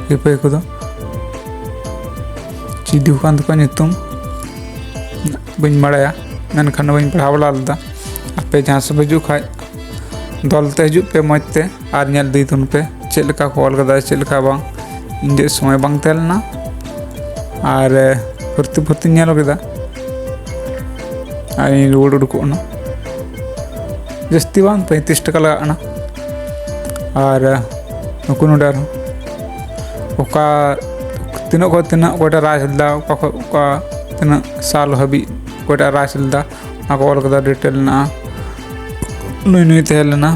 ᱨᱤᱯᱟᱹᱭ ᱠᱚᱫᱚ᱾ ᱪᱤᱫᱤ ᱠᱟᱱ ᱛᱟᱠᱚᱣᱟ ᱧᱩᱛᱩᱢ ᱵᱟᱹᱧ ᱵᱟᱲᱟᱭᱟ, ᱢᱮᱱᱠᱷᱟᱱ ᱵᱟᱹᱧ ᱯᱟᱲᱦᱟᱣ ᱵᱟᱲᱟ ᱞᱮᱫᱟ᱾ ᱟᱯᱮ ᱡᱟᱦᱟᱸ ᱥᱮᱫ ᱯᱮ ᱦᱤᱡᱩᱜ ᱠᱷᱟᱡ, ᱫᱚᱞ ᱛᱮ ᱦᱤᱡᱩᱜ ᱯᱮ ᱢᱚᱡᱽ ᱛᱮ ᱟᱨ ᱧᱮᱞ ᱤᱫᱤ ᱛᱟᱵᱚᱱ ᱯᱮ ᱪᱮᱫ ᱞᱮᱠᱟ ᱠᱚ ᱚᱞ ᱠᱟᱫᱟ, ᱪᱮᱫ ᱞᱮᱠᱟ ᱵᱟᱝ᱾ ᱤᱧ ᱫᱚ ᱥᱚᱢᱚᱭ ᱵᱟᱝ ᱛᱟᱦᱮᱸ ᱞᱮᱱᱟ ᱟᱨ, ᱮ, ᱯᱷᱩᱨᱛᱤ ᱯᱷᱩᱨᱛᱤᱧ ᱧᱮᱞ ᱠᱮᱫᱟ ᱟᱨ ᱤᱧ ᱨᱩᱣᱟᱹᱲ ᱩᱰᱩᱠᱚᱜ ᱠᱟᱱᱟ᱾ ᱡᱟᱹᱥᱛᱤ ᱵᱟᱝ, ᱯᱚᱸᱭᱛᱨᱤᱥ ᱴᱟᱠᱟ ᱞᱟᱜᱟᱜ ᱠᱟᱱᱟ᱾ ᱟᱨ, ᱮ, ᱱᱩᱠᱩ ᱱᱚᱰᱮ ᱟᱨᱦᱚᱸ ᱚᱠᱟ ᱛᱤᱱᱟᱹᱜ ᱠᱷᱚᱱ ᱛᱤᱱᱟᱹᱜ ᱚᱠᱚᱭᱴᱟᱜ ᱨᱟᱡᱽ ᱞᱮᱫᱟ, ᱚᱠᱟ ᱠᱷᱚᱱ ᱚᱠᱟ ᱛᱤᱱᱟᱹᱜ ᱥᱟᱞ ᱦᱟᱹᱵᱤᱡ ᱚᱠᱚᱭᱴᱟᱜ ᱨᱟᱡᱽ ᱞᱮᱫᱟ, ᱚᱱᱟ ᱠᱚ ᱚᱞ ᱠᱟᱫᱟ, ᱰᱤᱴᱮᱞ ᱢᱮᱱᱟᱜᱼᱟ᱾ ᱱᱩᱭ ᱱᱩᱭ ᱛᱟᱦᱮᱸ ᱞᱮᱱᱟ᱾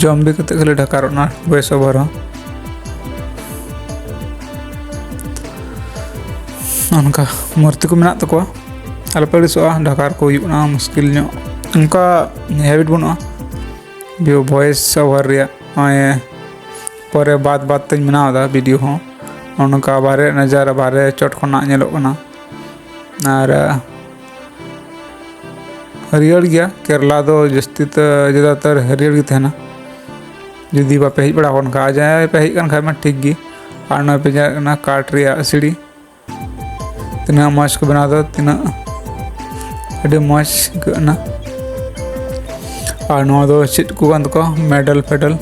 ᱡᱚᱢ ᱵᱤ ᱠᱟᱛᱮ ᱠᱷᱟᱹᱞᱤ ᱰᱷᱟᱠᱟᱨᱚᱜ ᱠᱟᱱᱟ ᱵᱚᱭᱮᱥ ᱳᱵᱷᱟᱨ ᱦᱚᱸ᱾ ᱚᱱᱠᱟ ᱢᱩᱨᱛᱤ ᱠᱚ ᱢᱮᱱᱟᱜ ᱛᱟᱠᱚᱣᱟ, ᱟᱞᱚᱯᱮ ᱟᱹᱲᱤᱥᱚᱜᱼᱟ, ᱰᱷᱟᱠᱟᱨ ᱠᱚ ᱦᱩᱭᱩᱜ ᱠᱟᱱᱟ, ᱢᱩᱥᱠᱤᱞ ᱧᱚᱜ᱾ ᱚᱱᱠᱟ ᱦᱮᱵᱤᱴ ᱵᱟᱹᱱᱩᱜᱼᱟ ᱵᱷᱚᱭᱮᱥ ᱳᱵᱷᱟᱨ ᱨᱮᱭᱟᱜ᱾ ᱱᱚᱜᱼᱚᱭ ᱯᱚᱨᱮ ᱵᱟᱫ ᱵᱟᱫ ᱛᱮᱧ ᱵᱮᱱᱟᱣ ᱮᱫᱟ ᱵᱷᱤᱰᱤᱭᱳ ᱦᱚᱸ᱾ ᱱᱚᱜᱼᱚ ᱱᱚᱝᱠᱟ ᱵᱟᱨᱦᱮ ᱱᱟᱡᱟᱨᱟ, ᱵᱟᱨᱦᱮ ᱪᱚᱴ ᱠᱷᱚᱱᱟᱜ ᱧᱮᱞᱚᱜ ᱠᱟᱱᱟ᱾ ᱟᱨ, ᱟᱸ, ᱦᱟᱹᱨᱭᱟᱹᱲ ᱜᱮᱭᱟ᱾ ᱠᱮᱨᱞᱟ ᱫᱚ ᱡᱟᱹᱥᱛᱤ ᱛᱮ ᱡᱟᱫᱟᱛᱟᱨ ᱦᱟᱹᱨᱭᱟᱹᱲ ᱜᱮ ᱛᱟᱦᱮᱱᱟ᱾ ᱡᱩᱫᱤ ᱵᱟᱯᱮ ᱦᱮᱡ ᱵᱟᱲᱟ ᱟᱠᱟᱱ ᱠᱷᱟᱱ, ᱡᱟᱦᱟᱸᱭ ᱯᱮ ᱦᱮᱡ ᱟᱠᱟᱱ ᱠᱷᱟᱱ ᱢᱟ ᱴᱷᱤᱠ ᱜᱮ᱾ ᱟᱨ ᱱᱚᱜᱼᱚᱭ ᱯᱮ ᱧᱮᱞᱮᱫ ᱠᱟᱱᱟ ᱠᱟᱴ ᱨᱮᱭᱟᱜ ᱥᱤᱲᱤ, ᱛᱤᱱᱟᱹᱜ ᱢᱚᱡᱽ ᱠᱚ ᱵᱮᱱᱟᱣ ᱮᱫᱟ, ᱛᱤᱱᱟᱹᱜ ᱟᱹᱰᱤ ᱢᱚᱡᱽ ᱟᱹᱭᱠᱟᱹᱜ ᱠᱟᱱᱟ᱾ ᱟᱨ ᱱᱚᱣᱟ ᱫᱚ ᱪᱮᱫ ᱠᱚ ᱠᱟᱱ ᱛᱟᱠᱚᱣᱟ, ᱢᱮᱰᱟᱞ ᱯᱷᱮᱰᱟᱞ᱾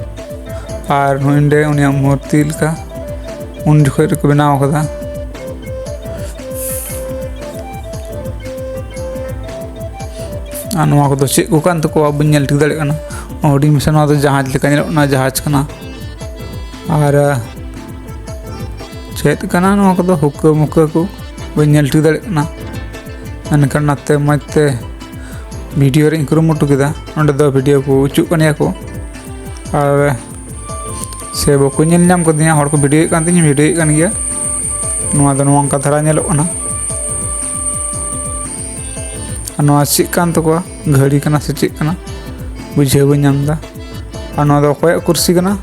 ᱟᱨ ᱱᱚᱜᱼᱚᱭ ᱱᱚᱰᱮ ᱩᱱᱤᱭᱟᱜ ᱢᱩᱨᱛᱤ ᱞᱮᱠᱟ ᱩᱱ ᱡᱚᱠᱷᱚᱱ ᱨᱮᱠᱚ ᱵᱮᱱᱟᱣ ᱟᱠᱟᱫᱟ᱾ ᱟᱨ ᱱᱚᱣᱟ ᱠᱚᱫᱚ ᱪᱮᱫ ᱠᱚ ᱠᱟᱱ ᱛᱟᱠᱚᱣᱟ ᱵᱟᱹᱧ ᱧᱮᱞ ᱴᱷᱤᱠ ᱫᱟᱲᱮᱭᱟᱜ ᱠᱟᱱᱟ᱾ ᱦᱩᱰᱤᱧ ᱢᱟᱪᱷᱟ ᱱᱚᱣᱟ ᱫᱚ ᱡᱟᱦᱟᱡᱽ ᱞᱮᱠᱟ ᱧᱮᱞᱚᱜ ᱠᱟᱱᱟ, ᱡᱟᱦᱟᱡᱽ ᱠᱟᱱᱟ᱾ ᱟᱨ, ᱟᱸ, ᱪᱮᱫ ᱠᱟᱱᱟ ᱱᱚᱣᱟ ᱠᱚᱫᱚ, ᱦᱩᱠᱟᱹ ᱢᱩᱠᱟᱹ ᱠᱚ ᱵᱟᱹᱧ ᱧᱮᱞ ᱴᱷᱤᱠ ᱫᱟᱲᱮᱭᱟᱜ ᱠᱟᱱᱟ᱾ ᱢᱮᱱᱠᱷᱟᱱ ᱚᱱᱟᱛᱮ ᱢᱚᱡᱽ ᱛᱮ ᱵᱷᱤᱰᱤᱭᱳ ᱨᱮᱧ ᱠᱩᱨᱩᱢᱩᱴᱩ ᱠᱮᱫᱟ᱾ ᱱᱚᱸᱰᱮ ᱫᱚ ᱵᱷᱤᱰᱤᱭᱳ ᱠᱚ ᱚᱪᱚᱜ ᱠᱟᱱ ᱜᱮᱭᱟ ᱠᱚ, ᱟᱨ ᱥᱮ ᱵᱟᱠᱚ ᱧᱮᱞ ᱧᱟᱢ ᱠᱟᱫᱤᱧᱟ, ᱦᱚᱲ ᱠᱚ ᱵᱷᱤᱰᱤᱭᱳᱭᱮᱫ ᱠᱟᱱ ᱛᱤᱧᱟ, ᱵᱷᱤᱰᱤᱭᱳᱭᱮᱫ ᱠᱟᱱ ᱜᱮᱭᱟ᱾ ᱱᱚᱣᱟ ᱫᱚ ᱱᱚᱝᱠᱟ ᱫᱷᱟᱨᱟ ᱧᱮᱞᱚᱜ ᱠᱟᱱᱟ᱾ ᱟᱨ ᱱᱚᱣᱟ ᱪᱮᱫ ᱠᱟᱱ ᱛᱟᱠᱚᱣᱟ, ᱜᱷᱟᱹᱲᱤ ᱠᱟᱱᱟ ᱥᱮ ᱪᱮᱫ ᱠᱟᱱᱟ, ᱵᱩᱡᱷᱟᱹᱣ ᱵᱟᱹᱧ ᱧᱟᱢ ᱮᱫᱟ᱾ ᱟᱨ ᱱᱚᱣᱟ ᱫᱚ ᱚᱠᱚᱭᱟᱜ ᱠᱩᱨᱥᱤ ᱠᱟᱱᱟ?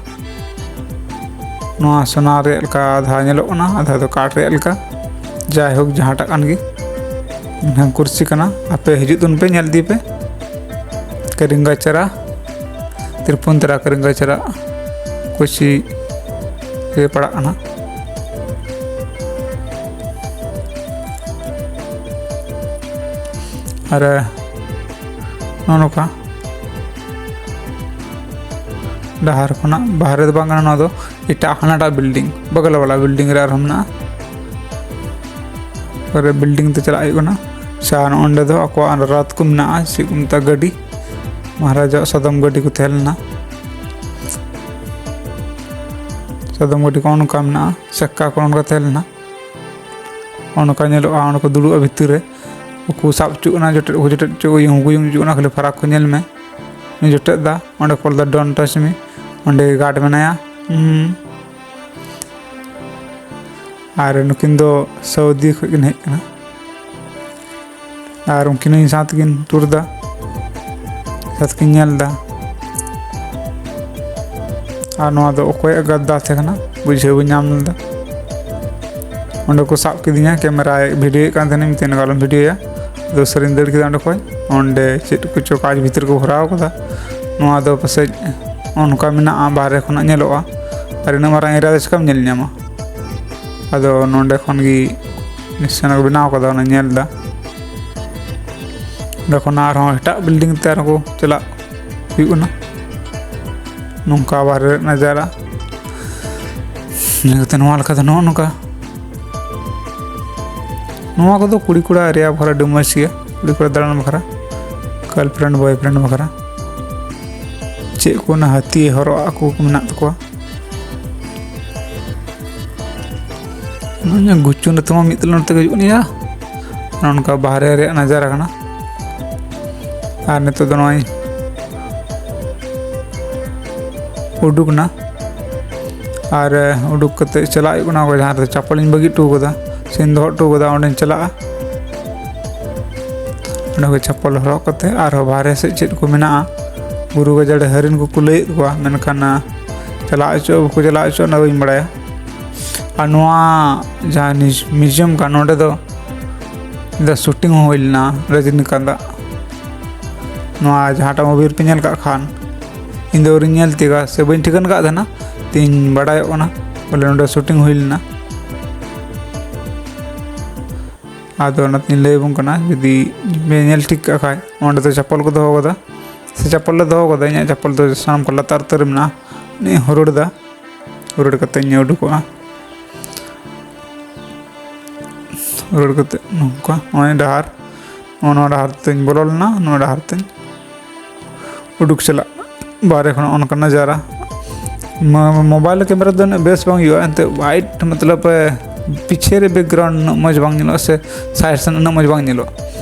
ᱱᱚᱣᱟ ᱥᱳᱱᱟ ᱨᱮᱭᱟᱜ ᱞᱮᱠᱟ ᱟᱫᱷᱟ ᱧᱮᱞᱚᱜ ᱠᱟᱱᱟ, ᱟᱫᱷᱟ ᱫᱚ ᱠᱟᱴ ᱨᱮᱭᱟᱜ ᱞᱮᱠᱟ᱾ ᱡᱟᱭᱦᱳᱠ, ᱡᱟᱦᱟᱸᱴᱟᱜ ᱠᱟᱱ ᱜᱮ, ᱢᱮᱱᱠᱷᱟᱱ ᱠᱩᱨᱥᱤ ᱠᱟᱱᱟ᱾ ᱟᱯᱮ ᱦᱤᱡᱩᱜ ᱛᱟᱵᱚᱱ ᱯᱮ, ᱧᱮᱞ ᱤᱫᱤ ᱯᱮ᱾ ᱠᱟᱹᱨᱤᱝᱜᱟᱪᱟᱨᱟ, ᱛᱨᱤᱯᱩᱱ ᱛᱟᱨᱟ ᱠᱟᱹᱨᱤᱝᱜᱟᱪᱟᱨᱟ ᱠᱩᱪᱤ ᱨᱮ ᱯᱟᱲᱟᱜ ᱠᱟᱱᱟ᱾ ᱟᱨ ᱱᱚᱜᱼᱚ ᱱᱚᱝᱠᱟ ᱰᱟᱦᱟᱨ ᱠᱷᱚᱱᱟᱜ ᱵᱟᱦᱨᱮ ᱫᱚ ᱵᱟᱝ ᱠᱟᱱᱟ, ᱱᱚᱣᱟ ᱫᱚ ᱮᱴᱟᱜ ᱦᱟᱱᱟᱴᱟᱜ ᱵᱤᱞᱰᱤᱝ, ᱵᱟᱜᱟᱞ ᱵᱟᱞᱟ ᱵᱤᱞᱰᱤᱝ ᱨᱮ ᱟᱨᱦᱚᱸ ᱢᱮᱱᱟᱜᱼᱟ᱾ ᱯᱚᱨᱮ ᱵᱤᱞᱰᱤᱝ ᱛᱮ ᱪᱟᱞᱟᱜ ᱦᱩᱭᱩᱜ ᱠᱟᱱᱟ᱾ ᱥᱮ ᱟᱨ ᱚᱸᱰᱮ ᱫᱚ ᱟᱠᱚᱣᱟᱜ ᱨᱟᱛ ᱠᱚ ᱢᱮᱱᱟᱜᱼᱟ, ᱪᱮᱫ ᱠᱚ ᱢᱮᱛᱟᱜᱼᱟ, ᱜᱟᱹᱰᱤ, ᱢᱚᱦᱟᱨᱟᱡᱟᱣᱟᱜ ᱥᱟᱫᱚᱢ ᱜᱟᱹᱰᱤ ᱠᱚ ᱛᱟᱦᱮᱸ ᱞᱮᱱᱟ᱾ ᱥᱟᱫᱚᱢ ᱜᱟᱹᱰᱤ ᱠᱚ ᱱᱚᱝᱠᱟ ᱢᱮᱱᱟᱜᱼᱟ, ᱪᱟᱠᱟ ᱠᱚ ᱱᱚᱝᱠᱟ ᱛᱟᱦᱮᱸ ᱞᱮᱱᱟ᱾ ᱱᱚᱜᱼᱚ ᱱᱚᱝᱠᱟ ᱧᱮᱞᱚᱜᱼᱟ, ᱚᱸᱰᱮ ᱠᱚ ᱫᱩᱲᱩᱵᱼᱟ ᱵᱷᱤᱛᱤᱨ ᱨᱮ, ᱩᱱᱠᱩ ᱥᱟᱵ ᱦᱚᱪᱚᱜ ᱠᱟᱱᱟ, ᱡᱚᱴᱮᱫ ᱠᱚ ᱡᱚᱴᱮᱫ ᱦᱚᱪᱚ, ᱩᱭᱩᱝ ᱦᱚᱸᱠᱚ ᱩᱭᱩᱝ ᱦᱚᱪᱚᱜ ᱠᱟᱱᱟ, ᱠᱷᱟᱹᱞᱤ ᱯᱷᱟᱨᱟᱠ ᱠᱚ ᱧᱮᱞ ᱢᱮ᱾ ᱩᱱᱤ ᱡᱚᱴᱮᱫ ᱫᱟ, ᱚᱸᱰᱮ ᱠᱚ ᱚᱞ ᱫᱟ "Don't touch me", ᱚᱸᱰᱮ ᱜᱟᱨᱰ ᱢᱮᱱᱟᱭᱟ᱾ ᱦᱩᱸ᱾ ᱟᱨ ᱱᱩᱠᱤᱱ ᱫᱚ ᱥᱟᱹᱣᱫᱤ ᱠᱷᱚᱱ ᱠᱤᱱ ᱦᱮᱡ ᱠᱟᱱᱟ᱾ ᱟᱨ ᱩᱱᱠᱤᱱ ᱦᱚᱸ ᱤᱧ ᱥᱟᱶ ᱛᱮᱠᱤᱱ ᱴᱩᱨ ᱫᱟ, ᱥᱟᱶ ᱛᱮᱠᱤᱱ ᱧᱮᱞ ᱫᱟ᱾ ᱟᱨ ᱱᱚᱣᱟ ᱫᱚ ᱚᱠᱚᱭᱟᱜ ᱜᱟᱫᱫᱟ ᱛᱟᱦᱮᱸ ᱠᱟᱱᱟ, ᱵᱩᱡᱷᱟᱹᱣ ᱵᱟᱹᱧ ᱧᱟᱢ ᱞᱮᱫᱟ᱾ ᱚᱸᱰᱮ ᱠᱚ ᱥᱟᱵ ᱠᱤᱫᱤᱧᱟ, ᱠᱮᱢᱮᱨᱟᱭ ᱵᱷᱤᱰᱤᱭᱳᱭᱮᱫ ᱠᱟᱱ ᱛᱟᱦᱮᱱᱟᱹᱧ, ᱢᱤᱛᱟᱹᱧ ᱠᱟᱱᱟ ᱠᱚ, "ᱟᱞᱚᱢ ᱵᱷᱤᱰᱤᱭᱳᱭᱟ", ᱫᱚᱥᱟᱨᱤᱧ ᱫᱟᱹᱲ ᱠᱮᱫᱟ ᱚᱸᱰᱮ ᱠᱷᱚᱱ᱾ ᱚᱸᱰᱮ ᱪᱮᱫ ᱠᱚᱪᱚ ᱠᱟᱸᱪ ᱵᱷᱤᱛᱤᱨ ᱠᱚ ᱵᱷᱚᱨᱟᱣ ᱠᱟᱫᱟ, ᱱᱚᱣᱟ ᱫᱚ ᱯᱟᱥᱮᱡ ᱚᱱᱠᱟ ᱢᱮᱱᱟᱜᱼᱟ, ᱵᱟᱦᱨᱮ ᱠᱷᱚᱱᱟᱜ ᱧᱮᱞᱚᱜᱼᱟ, ᱟᱨ ᱤᱱᱟᱹᱜ ᱢᱟᱨᱟᱝ ᱮᱨᱤᱭᱟ ᱫᱚ ᱪᱤᱠᱟᱢ ᱧᱮᱞ ᱧᱟᱢᱟ? ᱟᱫᱚ ᱱᱚᱸᱰᱮ ᱠᱷᱚᱱ ᱜᱮ ᱱᱤᱥᱟᱱᱟ ᱠᱚ ᱵᱮᱱᱟᱣ ᱠᱟᱫᱟ, ᱚᱱᱟ ᱧᱮᱞ ᱫᱟ᱾ ᱚᱸᱰᱮ ᱠᱷᱚᱱ ᱟᱨᱦᱚᱸ ᱮᱴᱟᱜ ᱵᱤᱞᱰᱤᱝ ᱛᱮ ᱟᱨᱦᱚᱸ ᱠᱚ ᱪᱟᱞᱟᱜ ᱦᱩᱭᱩᱜ ᱠᱟᱱᱟ᱾ ᱱᱚᱝᱠᱟ ᱵᱟᱦᱨᱮ ᱨᱮᱱᱟᱜ ᱱᱟᱡᱟᱨᱟ᱾ ᱤᱱᱟᱹ ᱠᱟᱛᱮ ᱱᱚᱣᱟ ᱞᱮᱠᱟ ᱫᱚ ᱱᱚᱜᱼᱚ ᱱᱚᱝᱠᱟ᱾ ᱱᱚᱣᱟ ᱠᱚᱫᱚ ᱠᱩᱲᱤ ᱠᱚᱲᱟ ᱮᱨᱤᱭᱟ ᱵᱟᱠᱷᱨᱟ ᱟᱹᱰᱤ ᱢᱚᱡᱽ ᱜᱮᱭᱟ, ᱠᱩᱲᱤ ᱠᱚᱲᱟ ᱫᱟᱬᱟᱱ ᱵᱟᱠᱷᱨᱟ, ᱜᱟᱨᱞᱯᱷᱨᱮᱱᱰ ᱵᱚᱭᱯᱷᱨᱮᱱᱰ ᱵᱟᱠᱷᱨᱟ᱾ ᱪᱮᱫ ᱠᱚ ᱚᱱᱟ ᱦᱟᱹᱛᱤ ᱦᱚᱨᱚᱜ ᱟᱠᱚ ᱠᱚ ᱢᱮᱱᱟᱜ ᱛᱟᱠᱚᱣᱟ᱾ ᱱᱚᱜᱼᱚᱭ ᱜᱩᱪᱩ ᱱᱤᱛᱚᱜ ᱢᱟ ᱢᱤᱫ ᱛᱟᱞᱟ ᱱᱚᱛᱮ ᱜᱮ ᱦᱤᱡᱩᱜ ᱠᱟᱱ ᱜᱮᱭᱟ᱾ ᱱᱚᱜᱼᱚ ᱱᱚᱝᱠᱟ ᱵᱟᱦᱨᱮ ᱨᱮᱭᱟᱜ ᱱᱟᱡᱟᱨᱟ ᱠᱟᱱᱟ᱾ ᱟᱨ ᱱᱤᱛᱚᱜ ᱫᱚ ᱱᱚᱜᱼᱚᱭ ᱩᱰᱩᱠ ᱮᱱᱟ᱾ ᱟᱨ ᱩᱰᱩᱠ ᱠᱟᱛᱮ ᱪᱟᱞᱟᱜ ᱦᱩᱭᱩᱜ ᱠᱟᱱᱟ, ᱚᱠᱟ ᱡᱟᱦᱟᱸ ᱨᱮ ᱪᱟᱯᱚᱞᱤᱧ ᱵᱟᱹᱜᱤ ᱦᱚᱴᱚ ᱠᱟᱫᱟ, ᱥᱮᱧ ᱫᱚᱦᱚ ᱦᱚᱴᱚ ᱠᱟᱫᱟ, ᱚᱸᱰᱮᱧ ᱪᱟᱞᱟᱜᱼᱟ᱾ ᱚᱸᱰᱮ ᱠᱷᱚᱡ ᱪᱟᱯᱚᱞ ᱦᱚᱨᱚᱜ ᱠᱟᱛᱮ ᱟᱨᱦᱚᱸ ᱵᱟᱦᱨᱮ ᱥᱮᱫ ᱪᱮᱫ ᱠᱚ ᱢᱮᱱᱟᱜᱼᱟ, ᱵᱩᱨᱩ ᱜᱟᱡᱟᱲ ᱨᱮ ᱦᱟᱹᱨᱤᱱ ᱠᱚᱠᱚ ᱞᱟᱹᱭᱮᱫ ᱠᱚᱣᱟ, ᱢᱮᱱᱠᱷᱟᱱ, ᱟᱸ, ᱪᱟᱞᱟᱜ ᱦᱚᱪᱚ ᱵᱟᱠᱚ ᱪᱟᱞᱟᱜ ᱦᱚᱪᱚ, ᱚᱱᱟ ᱵᱟᱹᱧ ᱵᱟᱲᱟᱭᱟ᱾ ᱟᱨ ᱱᱚᱣᱟ ᱡᱟᱦᱟᱸ ᱱᱤᱡ-, museum ᱠᱟᱱ, ᱱᱚᱸᱰᱮ ᱫᱚ ᱫᱟ shooting ᱦᱚᱸ ᱦᱩᱭ ᱞᱮᱱᱟ ᱨᱚᱡᱤᱱᱤᱠᱟᱱᱛ ᱟᱜ᱾ ᱱᱚᱣᱟ ᱡᱟᱦᱟᱸᱴᱟᱜ movie ᱨᱮᱯᱮ ᱧᱮᱞ ᱠᱟᱜ ᱠᱷᱟᱱ, ᱤᱧ ᱫᱚ ᱟᱹᱣᱨᱤᱧ ᱧᱮᱞ ᱛᱤᱭᱳᱜᱟ ᱥᱮ ᱵᱟᱹᱧ ᱴᱷᱤᱠᱟᱹᱱ ᱠᱟᱜ ᱛᱟᱦᱮᱱᱟ, ᱛᱤᱧ ᱵᱟᱰᱟᱭᱚᱜ ᱠᱟᱱᱟ ᱵᱚᱞᱮ ᱱᱚᱸᱰᱮ shooting ᱦᱩᱭ ᱞᱮᱱᱟ᱾ ᱟᱫᱚ ᱚᱱᱟᱛᱤᱧ ᱞᱟᱹᱭ ᱟᱵᱚᱱ ᱠᱟᱱᱟ, ᱡᱩᱫᱤ ᱯᱮ ᱧᱮᱞ ᱴᱷᱤᱠ ᱠᱟᱜ ᱠᱷᱟᱡ, ᱚᱸᱰᱮ ᱫᱚ ᱪᱟᱯᱚᱞ ᱠᱚ ᱫᱚᱦᱚ ᱠᱟᱫᱟ, ᱥᱮ ᱪᱟᱯᱚᱞ ᱞᱮ ᱫᱚᱦᱚ ᱠᱟᱫᱟ, ᱤᱧᱟᱹᱜ ᱪᱟᱯᱚᱞ ᱫᱚ ᱥᱟᱱᱟᱢ ᱠᱚ ᱞᱟᱛᱟᱨ ᱩᱛᱟᱹᱨ ᱨᱮ ᱢᱮᱱᱟᱜᱼᱟ᱾ ᱱᱤᱭᱟᱹ ᱦᱩᱨᱩᱲ ᱫᱟ, ᱦᱩᱨᱩᱲ ᱠᱟᱛᱮ ᱤᱧ ᱩᱰᱩᱠᱚᱜᱼᱟ᱾ ᱦᱩᱨᱩᱲ ᱠᱟᱛᱮ ᱱᱚᱝᱠᱟ ᱱᱚᱜᱼᱚᱭ ᱰᱟᱦᱟᱨ, ᱱᱚᱜᱼᱚ ᱱᱚᱣᱟ ᱰᱟᱦᱟᱨ ᱛᱮᱧ ᱵᱚᱞᱚ ᱞᱮᱱᱟ, ᱱᱚᱣᱟ ᱰᱟᱦᱟᱨ ᱛᱮᱧ ᱩᱰᱩᱠ ᱪᱟᱞᱟᱜ ᱵᱟᱦᱨᱮ ᱠᱷᱚᱱ᱾ ᱚᱱᱠᱟ ᱱᱟᱡᱟᱨᱟ᱾ ᱢᱟ-, mobile camera ᱫᱚ ᱩᱱᱟᱹᱜ ᱵᱮᱥ ᱵᱟᱝ ᱦᱩᱭᱩᱜᱼᱟ, ᱮᱱᱛᱮ wide ᱢᱚᱛᱞᱚᱵ, ᱮ, ᱯᱤᱪᱷᱮ ᱨᱮ background ᱩᱱᱟᱹᱜ ᱢᱚᱡᱽ ᱵᱟᱝ ᱧᱮᱞᱚᱜᱼᱟ, ᱥᱮ side ᱥᱮᱱ ᱩᱱᱟᱹᱜ ᱢᱚᱡᱽ ᱵᱟᱝ ᱧᱮᱞᱚᱜᱼᱟ᱾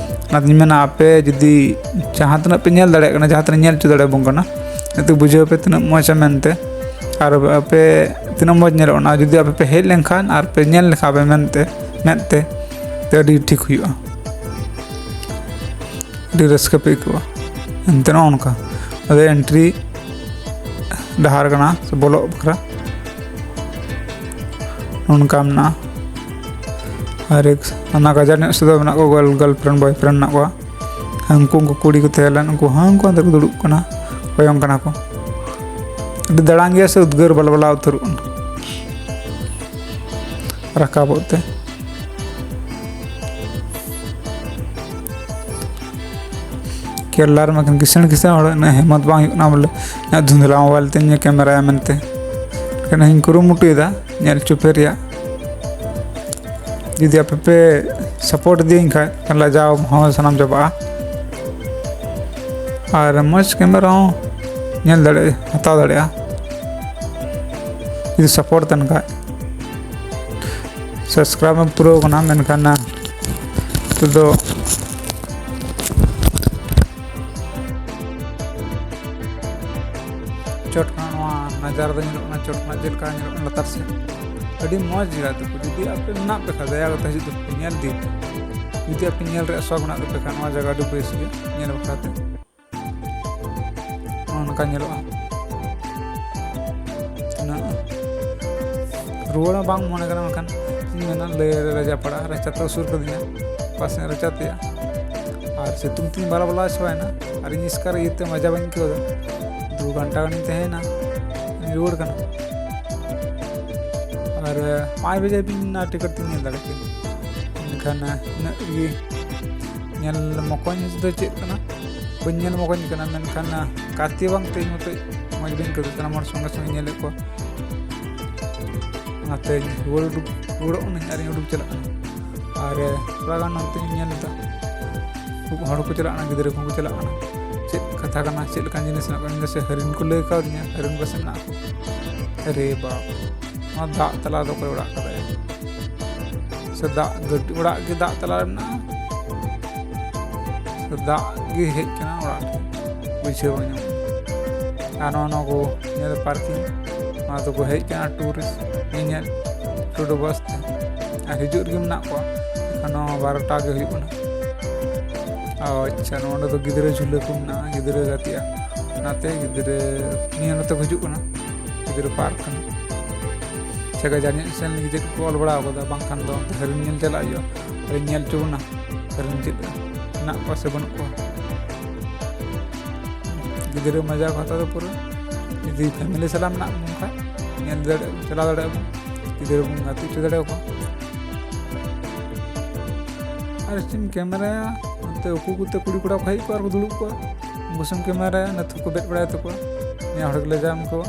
ᱚᱱᱟᱛᱤᱧ ᱢᱮᱱᱟ, ᱟᱯᱮ ᱡᱩᱫᱤ ᱡᱟᱦᱟᱸ ᱛᱤᱱᱟᱹᱜ ᱯᱮ ᱧᱮᱞ ᱫᱟᱲᱮᱭᱟᱜ ᱠᱟᱱᱟ, ᱡᱟᱦᱟᱸ ᱛᱤᱱᱟᱹᱜ ᱧᱮᱞ ᱦᱚᱪᱚ ᱫᱟᱲᱮᱭᱟᱵᱚᱱ ᱠᱟᱱᱟ, ᱮᱱᱛᱮ ᱵᱩᱡᱷᱟᱹᱣ ᱯᱮ ᱛᱤᱱᱟᱹᱜ ᱢᱚᱡᱽᱟ ᱢᱮᱱᱛᱮ, ᱟᱨ ᱟᱯᱮ ᱛᱤᱱᱟᱹᱜ ᱢᱚᱡᱽ ᱧᱮᱞᱚᱜ ᱠᱟᱱᱟ᱾ ᱡᱩᱫᱤ ᱟᱯᱮ ᱯᱮ ᱦᱮᱡ ᱞᱮᱱᱠᱷᱟᱱ ᱟᱨ ᱯᱮ ᱧᱮᱞ ᱞᱮᱠᱷᱟᱱ ᱯᱮ ᱢᱮᱱᱛᱮ, ᱢᱮᱫ ᱛᱮ, ᱛᱚ ᱟᱹᱰᱤ ᱴᱷᱤᱠ ᱦᱩᱭᱩᱜᱼᱟ᱾ ᱟᱹᱰᱤ ᱨᱟᱹᱥᱠᱟᱹ ᱯᱮ ᱟᱹᱭᱠᱟᱹᱣᱟ᱾ ᱮᱱᱛᱮ ᱱᱚᱜᱼᱚ ᱱᱚᱝᱠᱟ᱾ ᱟᱫᱚ entry ᱰᱟᱦᱟᱨ ᱠᱟᱱᱟ, ᱥᱮ ᱵᱚᱞᱚᱜ ᱵᱟᱠᱷᱨᱟ᱾ ᱱᱚᱜᱼᱚ ᱱᱚᱝᱠᱟ ᱢᱮᱱᱟᱜᱼᱟ᱾ ᱟᱨ ᱮᱠ-, ᱚᱱᱟ ᱜᱟᱡᱟᱲ ᱧᱚᱜ ᱥᱮᱫ ᱫᱚ ᱢᱮᱱᱟᱜ ᱠᱚᱣᱟ girl-, girlfriend, boyfriend ᱢᱮᱱᱟᱜ ᱠᱚᱣᱟ᱾ ᱩᱱᱠᱩ, ᱩᱱᱠᱩ ᱠᱩᱲᱤ ᱠᱚ ᱛᱟᱦᱮᱸ ᱞᱮᱱ, ᱩᱱᱠᱩ ᱦᱚᱸ ᱩᱱᱠᱩ ᱚᱱᱛᱮ ᱠᱚ ᱫᱩᱲᱩᱵ ᱠᱟᱱᱟ, ᱠᱚᱭᱚᱝ ᱠᱟᱱᱟ ᱠᱚ᱾ ᱟᱹᱰᱤ ᱫᱟᱬᱟᱱ ᱜᱮᱭᱟ ᱥᱮ ᱩᱫᱽᱜᱟᱹᱨ ᱵᱟᱞᱵᱟᱞᱟ ᱩᱛᱟᱹᱨᱚᱜ ᱠᱟᱱᱟ᱾ ᱨᱟᱠᱟᱵᱚᱜ ᱛᱮ᱾ ᱠᱮᱨᱞᱟ ᱨᱮᱢᱟ ᱮᱠᱷᱮᱱ ᱠᱤᱥᱟᱹᱬ ᱠᱤᱥᱟᱹᱬ ᱦᱚᱲ, ᱩᱱᱟᱹᱜ ᱦᱤᱢᱢᱚᱛ ᱵᱟᱝ ᱦᱩᱭᱩᱜ ᱠᱟᱱᱟ ᱵᱚᱞᱮ ᱤᱧᱟᱹᱜ ᱫᱷᱩᱸᱫᱷᱞᱟ mobile ᱛᱮᱧ ᱠᱮᱢᱮᱨᱟᱭᱟ ᱢᱮᱱᱛᱮ᱾ ᱮᱱᱠᱷᱟᱱ ᱤᱧ ᱠᱩᱨᱩᱢᱩᱴᱩᱭᱮᱫᱟ ᱧᱮᱞ ᱦᱚᱪᱚ ᱯᱮ ᱨᱮᱭᱟᱜ᱾ ᱡᱩᱫᱤ ᱟᱯᱮ ᱯᱮ support ᱤᱫᱤᱭᱟᱹᱧ ᱠᱷᱟᱡ, ᱮᱱᱠᱷᱟᱱ ᱞᱟᱡᱟᱣ ᱦᱚᱸ ᱥᱟᱱᱟᱢ ᱪᱟᱵᱟᱜᱼᱟ᱾ ᱟᱨ ᱢᱚᱡᱽ ᱠᱮᱢᱮᱨᱟ ᱦᱚᱸ ᱧᱮᱞ ᱫᱟᱲᱮ-, ᱦᱟᱛᱟᱣ ᱫᱟᱲᱮᱭᱟᱜᱼᱟ, ᱡᱩᱫᱤ support ᱛᱟᱦᱮᱱ ᱠᱷᱟᱡ᱾ Subscribe ᱢᱟ ᱯᱩᱨᱟᱹᱣ ᱠᱟᱱᱟ, ᱢᱮᱱᱠᱷᱟᱱ ᱱᱤᱛᱚᱜ ᱫᱚ ᱪᱚᱴ ᱠᱷᱚᱱᱟᱜ ᱱᱚᱣᱟ ᱱᱟᱡᱟᱨᱟ ᱫᱚ ᱧᱮᱞᱚᱜ ᱠᱟᱱᱟ, ᱪᱚᱴ ᱠᱷᱚᱱᱟᱜ ᱪᱮᱫ ᱞᱮᱠᱟ ᱧᱮᱞᱚᱜ ᱠᱟᱱᱟ ᱞᱟᱛᱟᱨ ᱥᱮᱫ᱾ ᱟᱹᱰᱤ ᱢᱚᱡᱽ ᱡᱟᱭᱜᱟ ᱛᱟᱠᱚ᱾ ᱡᱩᱫᱤ ᱟᱯᱮ ᱢᱮᱱᱟᱜ ᱯᱮ ᱠᱷᱟᱡ, ᱫᱟᱭᱟ ᱠᱟᱛᱮ ᱦᱤᱡᱩᱜ ᱛᱟᱠᱚ ᱯᱮ, ᱧᱮᱞ ᱤᱫᱤ ᱯᱮ᱾ ᱡᱩᱫᱤ ᱟᱯᱮ ᱧᱮᱞ ᱨᱮᱭᱟᱜ ᱥᱚᱠ ᱢᱮᱱᱟᱜ ᱛᱟᱯᱮ ᱠᱷᱟᱱ, ᱱᱚᱣᱟ ᱡᱟᱭᱜᱟ ᱟᱹᱰᱤ ᱵᱮᱥ ᱜᱮᱭᱟ ᱧᱮᱞ ᱵᱟᱠᱷᱨᱟ ᱛᱮ᱾ ᱱᱚᱜᱼᱚ ᱱᱚᱝᱠᱟ ᱧᱮᱞᱚᱜᱼᱟ᱾ ᱛᱤᱱᱟᱹᱜ ᱨᱩᱣᱟᱹᱲ ᱦᱚᱸ ᱵᱟᱝ ᱢᱚᱱᱮ ᱠᱟᱱᱟ, ᱢᱮᱱᱠᱷᱟᱱ ᱤᱧ ᱢᱮᱱᱟ ᱞᱟᱹᱭ ᱨᱟᱡᱟᱯᱟᱲᱟ ᱨᱟᱪᱟ ᱛᱚ ᱥᱩᱨ ᱠᱟᱹᱫᱤᱧᱟ, ᱚᱠᱟ ᱥᱮᱫ ᱨᱟᱪᱟ ᱛᱮᱭᱟ, ᱟᱨ ᱥᱤᱛᱩᱝ ᱛᱤᱧ ᱵᱟᱞᱟ ᱵᱟᱞᱟ ᱪᱟᱵᱟᱭᱮᱱᱟ, ᱟᱨ ᱤᱧ ᱮᱥᱠᱟᱨ ᱤᱭᱟᱹᱛᱮ ᱢᱟᱡᱟ ᱵᱟᱹᱧ ᱟᱹᱭᱠᱟᱹᱣ ᱮᱫᱟ᱾ ᱫᱩ ᱜᱷᱚᱱᱴᱟ ᱜᱟᱱᱤᱧ ᱛᱟᱦᱮᱸᱭᱮᱱᱟ, ᱤᱧ ᱨᱩᱣᱟᱹᱲ ᱠᱟᱱᱟ᱾ ᱟᱨ ᱯᱟᱸᱪ ᱵᱟᱡᱮ ᱵᱤᱱ ᱚᱱᱟ ᱴᱤᱠᱤᱴ ᱛᱤᱧ ᱧᱮᱞ ᱫᱟᱲᱮ ᱠᱮᱫᱟ, ᱢᱮᱱᱠᱷᱟᱱ ᱩᱱᱟᱹᱜ ᱜᱮ ᱧᱮᱞ ᱢᱚᱠᱚᱧ ᱫᱚ ᱪᱮᱫ ᱠᱟᱱᱟ, ᱵᱟᱹᱧ ᱧᱮᱞ ᱢᱚᱠᱚᱧ ᱠᱟᱱᱟ, ᱢᱮᱱᱠᱷᱟᱱ ᱜᱟᱛᱮ ᱵᱟᱝ ᱛᱮ ᱤᱧ ᱢᱚᱛᱚᱡ ᱢᱚᱡᱽ ᱵᱟᱹᱧ ᱟᱹᱭᱠᱟᱹᱣ ᱫᱟᱲᱮᱭᱟᱜ ᱠᱟᱱᱟ᱾ ᱦᱚᱲ ᱥᱚᱸᱜᱮ ᱥᱚᱸᱜᱮ ᱧᱮᱞᱮᱫ ᱠᱚᱣᱟ, ᱚᱱᱟᱛᱮ ᱨᱩᱣᱟᱹᱲ ᱩᱰᱩᱠ, ᱨᱩᱣᱟᱹᱲᱚᱜ ᱠᱟᱹᱱᱟᱹᱧ ᱟᱨᱤᱧ ᱩᱰᱩᱠ ᱪᱟᱞᱟᱜ ᱠᱟᱱᱟ᱾ ᱟᱨ ᱛᱷᱚᱲᱟ ᱜᱟᱱ ᱱᱚᱱᱛᱮᱧ ᱧᱮᱞ ᱮᱫᱟ, ᱦᱚᱲ ᱠᱚ ᱪᱟᱞᱟᱜ ᱠᱟᱱᱟ, ᱜᱤᱫᱽᱨᱟᱹ ᱠᱚᱦᱚᱸ ᱠᱚ ᱪᱟᱞᱟᱜ ᱠᱟᱱᱟ᱾ ᱪᱮᱫ ᱠᱟᱛᱷᱟ ᱠᱟᱱᱟ, ᱪᱮᱫ ᱞᱮᱠᱟᱱ ᱡᱤᱱᱤᱥ ᱢᱮᱱᱟᱜ ᱠᱚᱣᱟ, ᱤᱧ ᱫᱚ ᱥᱮ ᱦᱟᱹᱨᱤᱱ ᱠᱚ ᱞᱟᱹᱭ ᱠᱟᱣᱫᱤᱧᱟ, ᱦᱟᱹᱨᱤᱱ ᱯᱟᱥᱮ ᱢᱮᱱᱟᱜ ᱠᱚᱣᱟ᱾ ᱟᱨᱮ ᱵᱟᱯ, ᱱᱚᱣᱟ ᱫᱟᱜ ᱛᱟᱞᱟ ᱨᱮᱫᱚ ᱚᱠᱚᱭ ᱚᱲᱟᱜ ᱠᱟᱫᱟᱭ? ᱥᱮ ᱫᱟᱜ ᱜᱟᱹᱰᱤ ᱚᱲᱟᱜ ᱜᱮ ᱫᱟᱜ ᱛᱟᱞᱟ ᱨᱮ ᱢᱮᱱᱟᱜᱼᱟ, ᱥᱮ ᱫᱟᱜ ᱜᱮ ᱦᱮᱡ ᱠᱟᱱᱟ ᱚᱲᱟᱜ ᱴᱷᱮᱱ, ᱵᱩᱡᱷᱟᱹᱣ ᱵᱟᱝ ᱧᱟᱢᱚᱜ ᱠᱟᱱᱟ᱾ ᱟᱨ ᱱᱚᱜᱼᱚ ᱱᱚᱣᱟ ᱠᱚ ᱧᱮᱞ ᱯᱟᱨᱠᱤᱝ, ᱱᱚᱣᱟ ᱫᱚᱠᱚ ᱦᱮᱡ ᱠᱟᱱᱟ ᱴᱩᱨᱤᱥᱴ ᱧᱮᱧᱮᱞ ᱴᱳᱴᱳ ᱵᱟᱥ ᱛᱮ, ᱟᱨ ᱦᱤᱡᱩᱜ ᱨᱮᱜᱮ ᱢᱮᱱᱟᱜ ᱠᱚᱣᱟ᱾ ᱮᱠᱷᱚᱱ ᱱᱚᱣᱟ ᱵᱟᱨᱚ ᱴᱟ ᱜᱮ ᱦᱩᱭᱩᱜ ᱠᱟᱱᱟ᱾ ᱟᱪᱪᱷᱟ, ᱱᱚᱰᱮ ᱫᱚ ᱜᱤᱫᱽᱨᱟᱹ ᱡᱷᱩᱞᱟᱹ ᱠᱚ ᱢᱮᱱᱟᱜᱼᱟ, ᱜᱤᱫᱽᱨᱟᱹ ᱜᱟᱛᱮᱜᱼᱟ, ᱚᱱᱟᱛᱮ ᱜᱤᱫᱽᱨᱟᱹ ᱱᱤᱭᱟᱹ ᱱᱚᱛᱮ ᱠᱚ ᱦᱤᱡᱩᱜ ᱠᱟᱱᱟ᱾ ᱜᱤᱫᱽᱨᱟᱹ ᱯᱟᱨᱠ ᱠᱟᱱᱟ᱾ ᱥᱮ ᱜᱟᱡᱟᱲ ᱧᱚᱜ ᱥᱮᱱ ᱞᱟᱹᱜᱤᱫ ᱪᱮᱫ ᱠᱚ ᱚᱞ ᱵᱟᱲᱟ ᱟᱠᱟᱫᱟ, ᱵᱟᱝᱠᱷᱟᱱ ᱫᱚ ᱚᱱᱛᱮ ᱦᱟᱹᱨᱤᱱ ᱧᱮᱞ ᱪᱟᱞᱟᱜ ᱦᱩᱭᱩᱜᱼᱟ᱾ ᱟᱨᱤᱧ ᱧᱮᱞ ᱦᱚᱪᱚ ᱵᱚᱱᱟ ᱦᱟᱹᱨᱤᱱ ᱪᱮᱫ ᱞᱮᱠᱟ ᱢᱮᱱᱟᱜ ᱠᱚᱣᱟ ᱥᱮ ᱵᱟᱹᱱᱩᱜ ᱠᱚᱣᱟ᱾ ᱜᱤᱫᱽᱨᱟᱹ ᱢᱟᱡᱟ ᱠᱚ ᱦᱟᱛᱟᱣ ᱫᱚ ᱯᱩᱨᱟᱹ, ᱡᱩᱫᱤ ᱯᱷᱮᱢᱮᱞᱤ ᱥᱟᱞᱟᱜ ᱢᱮᱱᱟᱜ ᱵᱚᱱ ᱠᱷᱟᱱ ᱧᱮᱞ ᱫᱟᱲᱮᱭᱟᱜ ᱟᱵᱚᱱ, ᱪᱟᱞᱟᱣ ᱫᱟᱲᱮᱭᱟᱜ ᱟᱵᱚᱱ, ᱜᱤᱫᱽᱨᱟᱹ ᱵᱚᱱ ᱜᱟᱛᱮ ᱦᱚᱪᱚ ᱫᱟᱲᱮᱭᱟᱠᱚᱣᱟ᱾ ᱟᱨ ᱪᱮᱫ ᱮᱢ ᱠᱮᱢᱮᱨᱟᱭᱟ, ᱚᱱᱛᱮ ᱩᱠᱩ ᱩᱠᱩᱛᱮ ᱠᱩᱲᱤ ᱠᱚᱲᱟ ᱠᱚ ᱦᱮᱡ ᱠᱚᱜᱼᱟ ᱟᱨ ᱠᱚ ᱫᱩᱲᱩᱵ ᱠᱚᱜᱼᱟ, ᱩᱱᱠᱩ ᱥᱮᱫ ᱮᱢ ᱠᱮᱢᱮᱨᱟᱭᱟ, ᱱᱟᱹᱛᱷᱩ ᱠᱚ ᱵᱮᱫ ᱵᱟᱲᱟᱭ ᱛᱟᱠᱚᱣᱟ, ᱱᱤᱭᱟᱹ ᱦᱚᱲ ᱜᱮᱞᱮ ᱡᱟᱢ ᱠᱚᱣᱟ᱾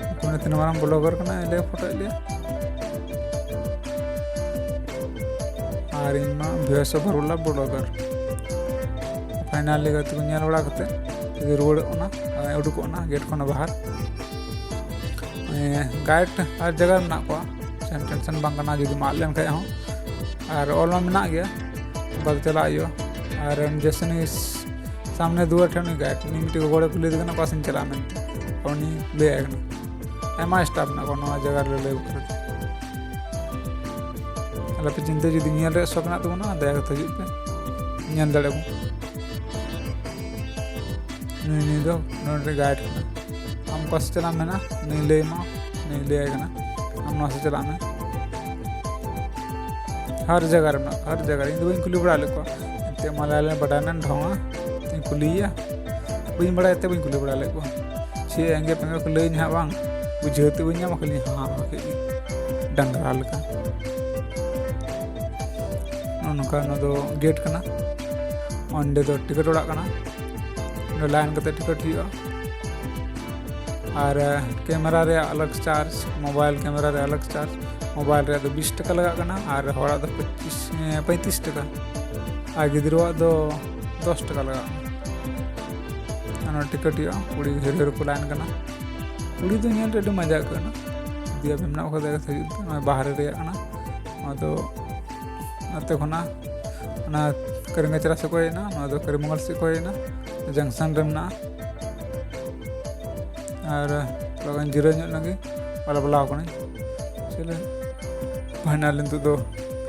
ᱩᱱᱠᱩ ᱢᱟᱱᱮ ᱛᱤᱱᱟᱹᱜ ᱢᱟᱨᱟᱝ ᱵᱞᱚᱜᱟᱨ ᱠᱟᱱᱟᱭ, ᱞᱮ ᱯᱷᱳᱴᱳᱭᱮᱫ ᱞᱮᱭᱟ᱾ ᱟᱨ ᱤᱧ ᱢᱟ ᱵᱷᱚᱭᱮᱥ ᱳᱵᱷᱟᱨ ᱵᱟᱞᱟ ᱵᱞᱚᱜᱟᱨ᱾ ᱯᱷᱟᱭᱱᱟᱞᱤ ᱜᱟᱛᱮ ᱠᱚ ᱧᱮᱞ ᱵᱟᱲᱟ ᱠᱟᱛᱮ ᱛᱮᱜᱮ ᱨᱩᱣᱟᱹᱲᱚᱜ ᱠᱟᱱᱟ, ᱩᱰᱩᱠᱚᱜ ᱠᱟᱱᱟ ᱜᱮᱴ ᱠᱷᱚᱱ ᱵᱟᱦᱟᱨ᱾ ᱜᱟᱭᱤᱰ ᱟᱨ ᱡᱟᱭᱜᱟ ᱢᱮᱱᱟᱜ ᱠᱚᱣᱟ, ᱪᱮᱫ ᱴᱮᱱᱥᱚᱱ ᱵᱟᱝ ᱠᱟᱱᱟ ᱡᱩᱫᱤᱢ ᱟᱫ ᱞᱮᱱ ᱠᱷᱟᱡ ᱦᱚᱸ᱾ ᱟᱨ ᱚᱞ ᱢᱟ ᱢᱮᱱᱟᱜ ᱜᱮᱭᱟ, ᱵᱟᱫ ᱪᱟᱞᱟᱜ ᱦᱩᱭᱩᱜᱼᱟ᱾ ᱟᱨ ᱡᱮᱥᱮ ᱱᱤᱥ ᱥᱟᱢᱱᱮ ᱫᱩᱣᱟᱹᱨ ᱴᱷᱮᱱ ᱩᱱᱤ ᱜᱟᱭᱤᱰ, ᱩᱱᱤ ᱢᱤᱫᱴᱮᱡ ᱜᱚᱲᱚ ᱠᱩᱞᱤ ᱠᱟᱱᱟ, ᱚᱠᱟ ᱥᱮᱫ ᱤᱧ ᱪᱟᱞᱟᱜᱼᱟ ᱢᱮᱱᱛᱮ, ᱩᱱᱤ ᱞᱟᱹᱭᱟᱭ ᱠᱟᱱᱟ᱾ ᱟᱭᱢᱟ ᱥᱴᱟᱯ ᱢᱮᱱᱟᱜ ᱠᱚᱣᱟ ᱱᱚᱣᱟ ᱡᱟᱭᱜᱟ ᱨᱮ ᱞᱟᱹᱭ ᱵᱟᱠᱷᱨᱟ ᱛᱮ᱾ ᱟᱞᱚᱯᱮ ᱪᱤᱱᱛᱟᱹ, ᱡᱩᱫᱤ ᱧᱮᱞ ᱨᱮᱭᱟᱜ ᱥᱚᱠ ᱢᱮᱱᱟᱜ ᱛᱟᱵᱚᱱᱟ, ᱫᱟᱭᱟ ᱠᱟᱛᱮ ᱦᱤᱡᱩᱜ ᱯᱮ, ᱧᱮᱞ ᱫᱟᱲᱮᱭᱟᱜ ᱵᱚᱱ᱾ ᱱᱩᱭ, ᱱᱩᱭ ᱫᱚ ᱱᱚᱰᱮ ᱜᱟᱭᱤᱰ ᱠᱟᱱᱟ᱾ ᱟᱢ ᱚᱠᱟ ᱥᱮᱫ ᱪᱟᱞᱟᱜ ᱮᱢ ᱢᱮᱱᱟ, ᱩᱱᱤᱧ ᱞᱟᱹᱭ ᱟᱢᱟ, ᱩᱱᱤᱧ ᱞᱟᱹᱭ ᱟᱭ ᱠᱟᱱᱟ, ᱟᱢ ᱱᱚᱣᱟ ᱥᱮᱫ ᱪᱟᱞᱟᱜ ᱢᱮ᱾ ᱦᱟᱨ ᱡᱟᱭᱜᱟ ᱨᱮ ᱢᱮᱱᱟᱜ ᱠᱚᱣᱟ, ᱦᱟᱨ ᱡᱟᱭᱜᱟ ᱨᱮ᱾ ᱤᱧ ᱫᱚ ᱵᱟᱹᱧ ᱠᱩᱞᱤ ᱵᱟᱲᱟ ᱞᱮᱫ ᱠᱚᱣᱟ, ᱮᱱᱛᱮᱫ ᱢᱟᱞᱮ ᱟᱞᱮ ᱵᱟᱰᱟᱭ ᱱᱟᱱ ᱰᱷᱚᱝᱟ, ᱤᱧ ᱠᱩᱞᱤᱭᱮᱭᱟ, ᱵᱟᱹᱧ ᱵᱟᱲᱟᱭ ᱛᱮ ᱵᱟᱹᱧ ᱠᱩᱞᱤ ᱵᱟᱲᱟ ᱞᱮᱫ ᱠᱚᱣᱟ᱾ ᱪᱮᱫ ᱮᱸᱜᱮ ᱯᱮᱸᱜᱮ ᱠᱚ ᱞᱟᱹᱭᱟᱹᱧ ᱦᱟᱸᱜ ᱵᱟᱝ, ᱵᱩᱡᱷᱟᱹᱣ ᱛᱮ ᱵᱟᱹᱧ ᱧᱟᱢᱟ, ᱠᱷᱟᱹᱞᱤ ᱦᱟᱸ ᱦᱟᱸ ᱠᱮᱫ ᱜᱮ, ᱰᱟᱝᱨᱟ ᱞᱮᱠᱟ᱾ ᱱᱚᱜᱼᱚ ᱱᱚᱝᱠᱟ, ᱱᱚᱣᱟ ᱫᱚ ᱜᱮᱴ ᱠᱟᱱᱟ, ᱚᱸᱰᱮ ᱫᱚ ᱴᱤᱠᱤᱴ ᱚᱲᱟᱜ ᱠᱟᱱᱟ, ᱚᱸᱰᱮ ᱞᱟᱭᱤᱱ ᱠᱟᱛᱮ ᱴᱤᱠᱤᱴ ᱦᱩᱭᱩᱜᱼᱟ᱾ ᱟᱨ ᱠᱮᱢᱮᱨᱟ ᱨᱮᱭᱟᱜ ᱟᱞᱟᱜᱽ ᱪᱟᱨᱡᱽ, ᱢᱳᱵᱟᱭᱤᱞ ᱠᱮᱢᱮᱨᱟ ᱨᱮᱭᱟᱜ ᱟᱞᱟᱜᱽ ᱪᱟᱨᱡᱽ, ᱢᱳᱵᱟᱭᱤᱞ ᱨᱮᱭᱟᱜ ᱫᱚ ᱵᱤᱥ ᱴᱟᱠᱟ ᱞᱟᱜᱟᱜ ᱠᱟᱱᱟ ᱟᱨ ᱦᱚᱲᱟᱜ ᱫᱚ ᱯᱚᱸᱪᱤᱥ, ᱮᱸ, ᱯᱚᱸᱭᱛᱨᱤᱥ ᱴᱟᱠᱟ, ᱟᱨ ᱜᱤᱫᱽᱨᱟᱹᱣᱟᱜ ᱫᱚ ᱫᱚᱥ ᱴᱟᱠᱟ ᱞᱟᱜᱟᱜ ᱠᱟᱱᱟ᱾ ᱟᱨ ᱱᱚᱣᱟ ᱴᱤᱠᱤᱴ ᱦᱩᱭᱩᱜᱼᱟ, ᱠᱩᱲᱤ ᱦᱟᱹᱨᱭᱟᱹᱲ ᱠᱚ ᱞᱟᱭᱤᱱ ᱠᱟᱱᱟ᱾ ᱠᱩᱲᱤ ᱫᱚ ᱧᱮᱞ ᱨᱮ ᱟᱹᱰᱤ ᱢᱚᱡᱟ ᱟᱹᱭᱠᱟᱹᱜ ᱠᱟᱱᱟ, ᱡᱩᱫᱤ ᱟᱯᱮ ᱢᱮᱱᱟᱜ ᱠᱚ ᱠᱷᱟᱡ ᱫᱚ ᱦᱤᱡᱩᱜ ᱯᱮ, ᱱᱚᱜᱼᱚᱭ ᱵᱟᱦᱨᱮ ᱨᱮᱭᱟᱜ ᱠᱟᱱᱟ᱾ ᱱᱚᱣᱟ ᱫᱚ ᱱᱚᱛᱮ ᱠᱷᱚᱱᱟᱜ ᱚᱱᱟ ᱠᱟᱹᱨᱤᱝᱜᱟᱪᱷᱟᱲᱟ ᱥᱮᱫ ᱠᱚ ᱦᱮᱡ ᱮᱱᱟ, ᱱᱚᱣᱟ ᱫᱚ ᱠᱟᱹᱨᱤᱢᱚᱝᱜᱚᱞ ᱥᱮᱫ ᱠᱚ ᱦᱮᱡ ᱮᱱᱟ, ᱡᱚᱝᱥᱚᱱ ᱨᱮ ᱢᱮᱱᱟᱜᱼᱟ᱾ ᱟᱨ ᱛᱷᱚᱲᱟ ᱜᱟᱱ ᱡᱤᱨᱟᱹᱣ ᱧᱚᱜ ᱞᱮᱱᱜᱮ, ᱵᱟᱞᱟ ᱵᱟᱞᱟᱣ ᱠᱟᱹᱱᱟᱹᱧ᱾ ᱪᱚᱞᱚ, ᱯᱷᱟᱭᱱᱟᱞ ᱱᱤᱛᱚᱜ ᱫᱚ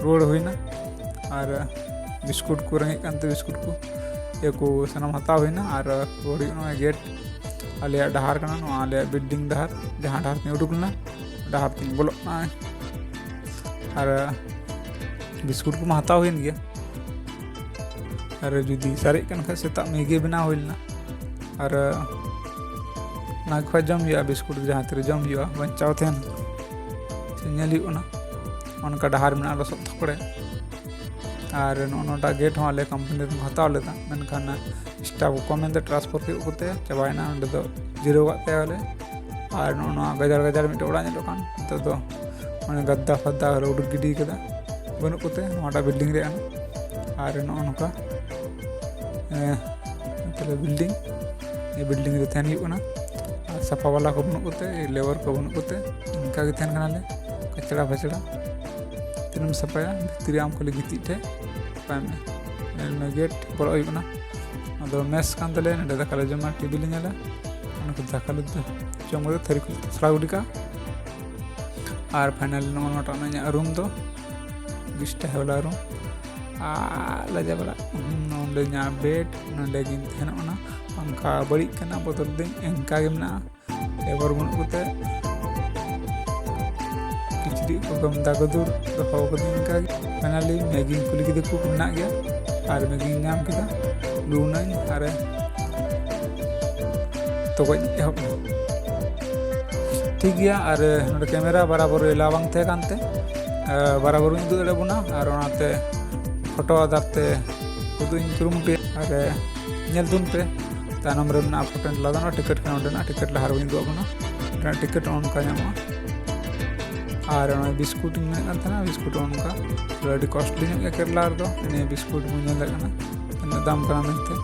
ᱨᱩᱣᱟᱹᱲ ᱦᱩᱭᱱᱟ᱾ ᱟᱨ ᱵᱤᱥᱠᱩᱴ ᱠᱚ ᱨᱮᱸᱜᱮᱡ ᱠᱟᱱᱛᱮ ᱵᱤᱥᱠᱩᱴ ᱠᱚ ᱤᱭᱟᱹ ᱠᱚ ᱥᱟᱱᱟᱢ ᱦᱟᱛᱟᱣ ᱦᱩᱭᱱᱟ᱾ ᱟᱨ ᱨᱩᱣᱟᱹᱲ ᱦᱩᱭᱩᱜ ᱱᱚᱜᱼᱚᱭ ᱜᱮᱴ, ᱟᱞᱮᱭᱟᱜ ᱰᱟᱦᱟᱨ ᱠᱟᱱᱟ ᱱᱚᱣᱟ, ᱟᱞᱮᱭᱟᱜ ᱵᱤᱞᱰᱤᱝ ᱰᱟᱦᱟᱨ, ᱡᱟᱦᱟᱸ ᱰᱟᱦᱟᱨ ᱛᱮᱧ ᱩᱰᱩᱠ ᱞᱮᱱᱟ, ᱰᱟᱦᱟᱨ ᱛᱮᱧ ᱵᱚᱞᱚᱜ ᱠᱟᱱᱟ᱾ ᱟᱨ ᱵᱤᱥᱠᱩᱴ ᱠᱚᱢᱟ ᱦᱟᱛᱟᱣ ᱦᱩᱭᱮᱱ ᱜᱮᱭᱟ᱾ ᱟᱨ ᱡᱩᱫᱤ ᱥᱟᱨᱮᱡ ᱠᱟᱱ ᱠᱷᱟᱡ, ᱥᱮᱛᱟᱜ ᱢᱮᱜᱤ ᱵᱮᱱᱟᱣ ᱦᱩᱭ ᱞᱮᱱᱟ᱾ ᱟᱨ ᱚᱱᱟ ᱠᱷᱚᱡ ᱡᱚᱢ ᱦᱩᱭᱩᱜᱼᱟ, ᱵᱤᱥᱠᱩᱴ ᱡᱟᱦᱟᱸ ᱛᱤᱨᱮ ᱡᱚᱢ ᱦᱩᱭᱩᱜᱼᱟ, ᱵᱟᱧᱪᱟᱣ ᱛᱟᱦᱮᱱ᱾ ᱥᱮ ᱧᱮᱞ ᱦᱩᱭᱩᱜ ᱠᱟᱱᱟ, ᱚᱱᱠᱟ ᱰᱟᱦᱟᱨ ᱢᱮᱱᱟᱜᱼᱟ ᱞᱚᱥᱚᱫ ᱛᱷᱚᱠᱲᱮ᱾ ᱟᱨ ᱱᱚᱜᱼᱚ ᱱᱚᱣᱟᱴᱟᱜ ᱜᱮᱴ ᱦᱚᱸ ᱟᱞᱮ ᱠᱳᱢᱯᱟᱱᱤ ᱨᱮᱱ ᱠᱚ ᱦᱟᱛᱟᱣ ᱞᱮᱫᱟ, ᱢᱮᱱᱠᱷᱟᱱ ᱥᱴᱟᱯ ᱠᱚ ᱠᱚᱢ ᱮᱱᱛᱮ ᱴᱨᱟᱱᱥᱯᱷᱟᱨ ᱦᱩᱭᱩᱜ ᱠᱚᱛᱮ ᱪᱟᱵᱟᱭᱮᱱᱟ, ᱚᱸᱰᱮ ᱫᱚ ᱡᱤᱨᱟᱹᱣ ᱠᱟᱜ ᱛᱟᱭᱟᱞᱮ᱾ ᱟᱨ ᱱᱚᱜᱼᱚ ᱱᱚᱣᱟ ᱜᱟᱡᱟᱲ ᱜᱟᱡᱟᱲ ᱢᱤᱫᱴᱮᱡ ᱚᱲᱟᱜ ᱧᱮᱞᱚᱜ ᱠᱟᱱ, ᱱᱤᱛᱚᱜ ᱫᱚ ᱢᱟᱱᱮ ᱜᱟᱫᱫᱟ ᱯᱷᱟᱫᱫᱟ ᱦᱚᱞᱮ ᱩᱰᱩᱠ ᱜᱤᱰᱤ ᱠᱟᱫᱟ, ᱵᱟᱹᱱᱩᱜ ᱠᱚᱛᱮ ᱱᱚᱣᱟᱴᱟᱜ ᱵᱤᱞᱰᱤᱝ ᱨᱮ ᱠᱟᱱᱟ᱾ ᱟᱨ ᱱᱚᱜᱼᱚ ᱱᱚᱝᱠᱟ, ᱮᱸ, ᱛᱟᱦᱞᱮ ᱵᱤᱞᱰᱤᱝ, ᱱᱤᱭᱟᱹ ᱵᱤᱞᱰᱤᱝ ᱨᱮ ᱛᱟᱦᱮᱱ ᱦᱩᱭᱩᱜ ᱠᱟᱱᱟ᱾ ᱟᱨ ᱥᱟᱯᱷᱟ ᱵᱟᱞᱟ ᱠᱚ ᱵᱟᱹᱱᱩᱜ ᱠᱚᱛᱮ, ᱞᱮᱵᱟᱨ ᱠᱚ ᱵᱟᱹᱱᱩᱜ ᱠᱚᱛᱮ, ᱤᱱᱠᱟ ᱜᱮ ᱛᱟᱦᱮᱱ ᱠᱟᱱᱟᱞᱮ, ᱠᱟᱪᱲᱟ ᱯᱷᱟᱪᱲᱟ᱾ ᱛᱤᱱᱟᱹᱜ ᱮᱢ ᱥᱟᱯᱷᱟᱭᱟ? ᱵᱷᱤᱛᱨᱤ ᱟᱢ ᱠᱷᱟᱹᱞᱤ ᱜᱤᱛᱤᱡ ᱴᱷᱮᱡ ᱱᱟᱯᱟᱭ ᱢᱮ᱾ ᱧᱮᱞ ᱢᱮ, ᱜᱮᱴ ᱵᱚᱞᱚᱜ ᱦᱩᱭᱩᱜ ᱠᱟᱱᱟ᱾ ᱟᱫᱚ ᱢᱮᱥ ᱠᱟᱱ ᱛᱟᱞᱮᱭᱟ, ᱱᱚᱸᱰᱮ ᱫᱟᱠᱟ ᱞᱮ ᱡᱚᱢᱟ, ᱴᱤᱵᱷᱤ ᱞᱮ ᱧᱮᱞᱟ, ᱚᱱᱟ ᱠᱚ ᱫᱟᱠᱟ ᱞᱮ ᱡᱚᱢ ᱠᱟᱛᱮ ᱛᱷᱟᱹᱨᱤ ᱠᱚ ᱥᱟᱯᱷᱟ ᱜᱤᱰᱤ ᱠᱟᱜᱼᱟ᱾ ᱟᱨ ᱯᱷᱟᱭᱱᱟᱞᱤ ᱱᱚᱜᱼᱚ ᱱᱚᱣᱟᱴᱟᱜ ᱠᱟᱱᱟ ᱤᱧᱟᱹᱜ ᱨᱩᱢ ᱫᱚ, ᱜᱤᱥᱴᱟ ᱦᱮᱣᱞᱟ ᱨᱩᱢ᱾ ᱟᱨ ᱞᱟᱡᱟ ᱵᱟᱲᱟ, ᱱᱚᱸᱰᱮ ᱤᱧᱟᱹᱜ ᱵᱮᱰ, ᱱᱚᱸᱰᱮ ᱜᱤᱧ ᱛᱟᱦᱮᱱᱚᱜ ᱠᱟᱱᱟ᱾ ᱯᱟᱝᱠᱷᱟ ᱵᱟᱹᱲᱤᱡ ᱠᱟᱱᱟ, ᱵᱚᱫᱚᱞ ᱫᱟᱹᱧ, ᱮᱱᱠᱟ ᱜᱮ ᱢᱮᱱᱟᱜᱼᱟ᱾ ᱞᱮᱵᱟᱨ ᱵᱟᱹᱱᱩᱜ ᱠᱚᱛᱮ ᱠᱤᱪᱨᱤᱡ ᱠᱚ ᱜᱟᱢᱫᱟ ᱠᱚ ᱫᱩᱨ ᱫᱚᱦᱚ ᱠᱟᱹᱫᱟᱹᱧ ᱤᱱᱠᱟ ᱜᱮ᱾ ᱯᱷᱟᱭᱱᱟᱞᱤ ᱢᱮᱜᱤᱧ ᱠᱩᱞᱤ ᱠᱮᱫᱟ ᱠᱚ ᱢᱮᱱᱟᱜ ᱜᱮᱭᱟ, ᱟᱨ ᱢᱮᱜᱤᱧ ᱧᱟᱢ ᱠᱮᱫᱟ᱾ ᱞᱩ ᱱᱟᱹᱧ ᱟᱨ ᱛᱚᱜᱚᱡ ᱮᱦᱚᱵ ᱮᱱᱟ᱾ ᱴᱷᱤᱠ ᱜᱮᱭᱟ, ᱟᱨ ᱱᱚᱰᱮ ᱠᱮᱢᱮᱨᱟ ᱵᱟᱨᱟᱵᱚᱨ ᱮᱞᱟᱣ ᱵᱟᱝ ᱛᱟᱦᱮᱸ ᱠᱟᱱᱛᱮ, ᱟᱨ ᱵᱟᱨᱟᱵᱚᱨ ᱵᱟᱹᱧ ᱩᱫᱩᱜ ᱫᱟᱲᱮᱭᱟᱜ ᱵᱚᱱᱟ, ᱟᱨ ᱚᱱᱟᱛᱮ ᱯᱷᱳᱴᱳ ᱟᱫᱷᱟᱨ ᱛᱮ ᱩᱫᱩᱜ ᱤᱧ ᱠᱩᱨᱩᱢᱩᱴᱩᱭᱟ᱾ ᱟᱨ ᱧᱮᱞ ᱛᱟᱵᱚᱱ ᱯᱮ, ᱛᱟᱭᱱᱚᱢ ᱨᱮ ᱢᱮᱱᱟᱜᱼᱟ ᱯᱷᱳᱴᱳ ᱞᱟᱫᱟ, ᱚᱱᱟ ᱴᱤᱠᱤᱴ ᱠᱟᱱᱟ ᱚᱸᱰᱮᱱᱟᱜ, ᱴᱤᱠᱤᱴ ᱞᱟᱦᱟ ᱨᱮᱵᱚᱱ ᱩᱫᱩᱜ ᱟᱵᱚᱱᱟ᱾ ᱚᱸᱰᱮᱱᱟᱜ ᱴᱤᱠᱤᱴ ᱚᱱᱠᱟ ᱧᱟᱢᱚᱜᱼᱟ᱾ ᱟᱨ ᱚᱱᱟ ᱵᱤᱥᱠᱩᱴ ᱤᱧ ᱢᱮᱱᱮᱫ ᱠᱟᱱ ᱛᱟᱦᱮᱱᱟ, ᱵᱤᱥᱠᱩᱴ ᱚᱱᱠᱟ ᱟᱹᱰᱤ ᱠᱚᱥᱴᱞᱤ ᱧᱚᱜ ᱜᱮᱭᱟ ᱠᱮᱨᱟᱞᱟ ᱨᱮᱫᱚ᱾ ᱱᱤᱭᱟᱹ ᱵᱤᱥᱠᱩᱴ ᱵᱚᱱ ᱧᱮᱞ ᱫᱟᱲᱮᱭᱟᱜ ᱠᱟᱱᱟ ᱛᱤᱱᱟᱹᱜ ᱫᱟᱢ ᱠᱟᱱᱟ ᱢᱮᱱᱛᱮ᱾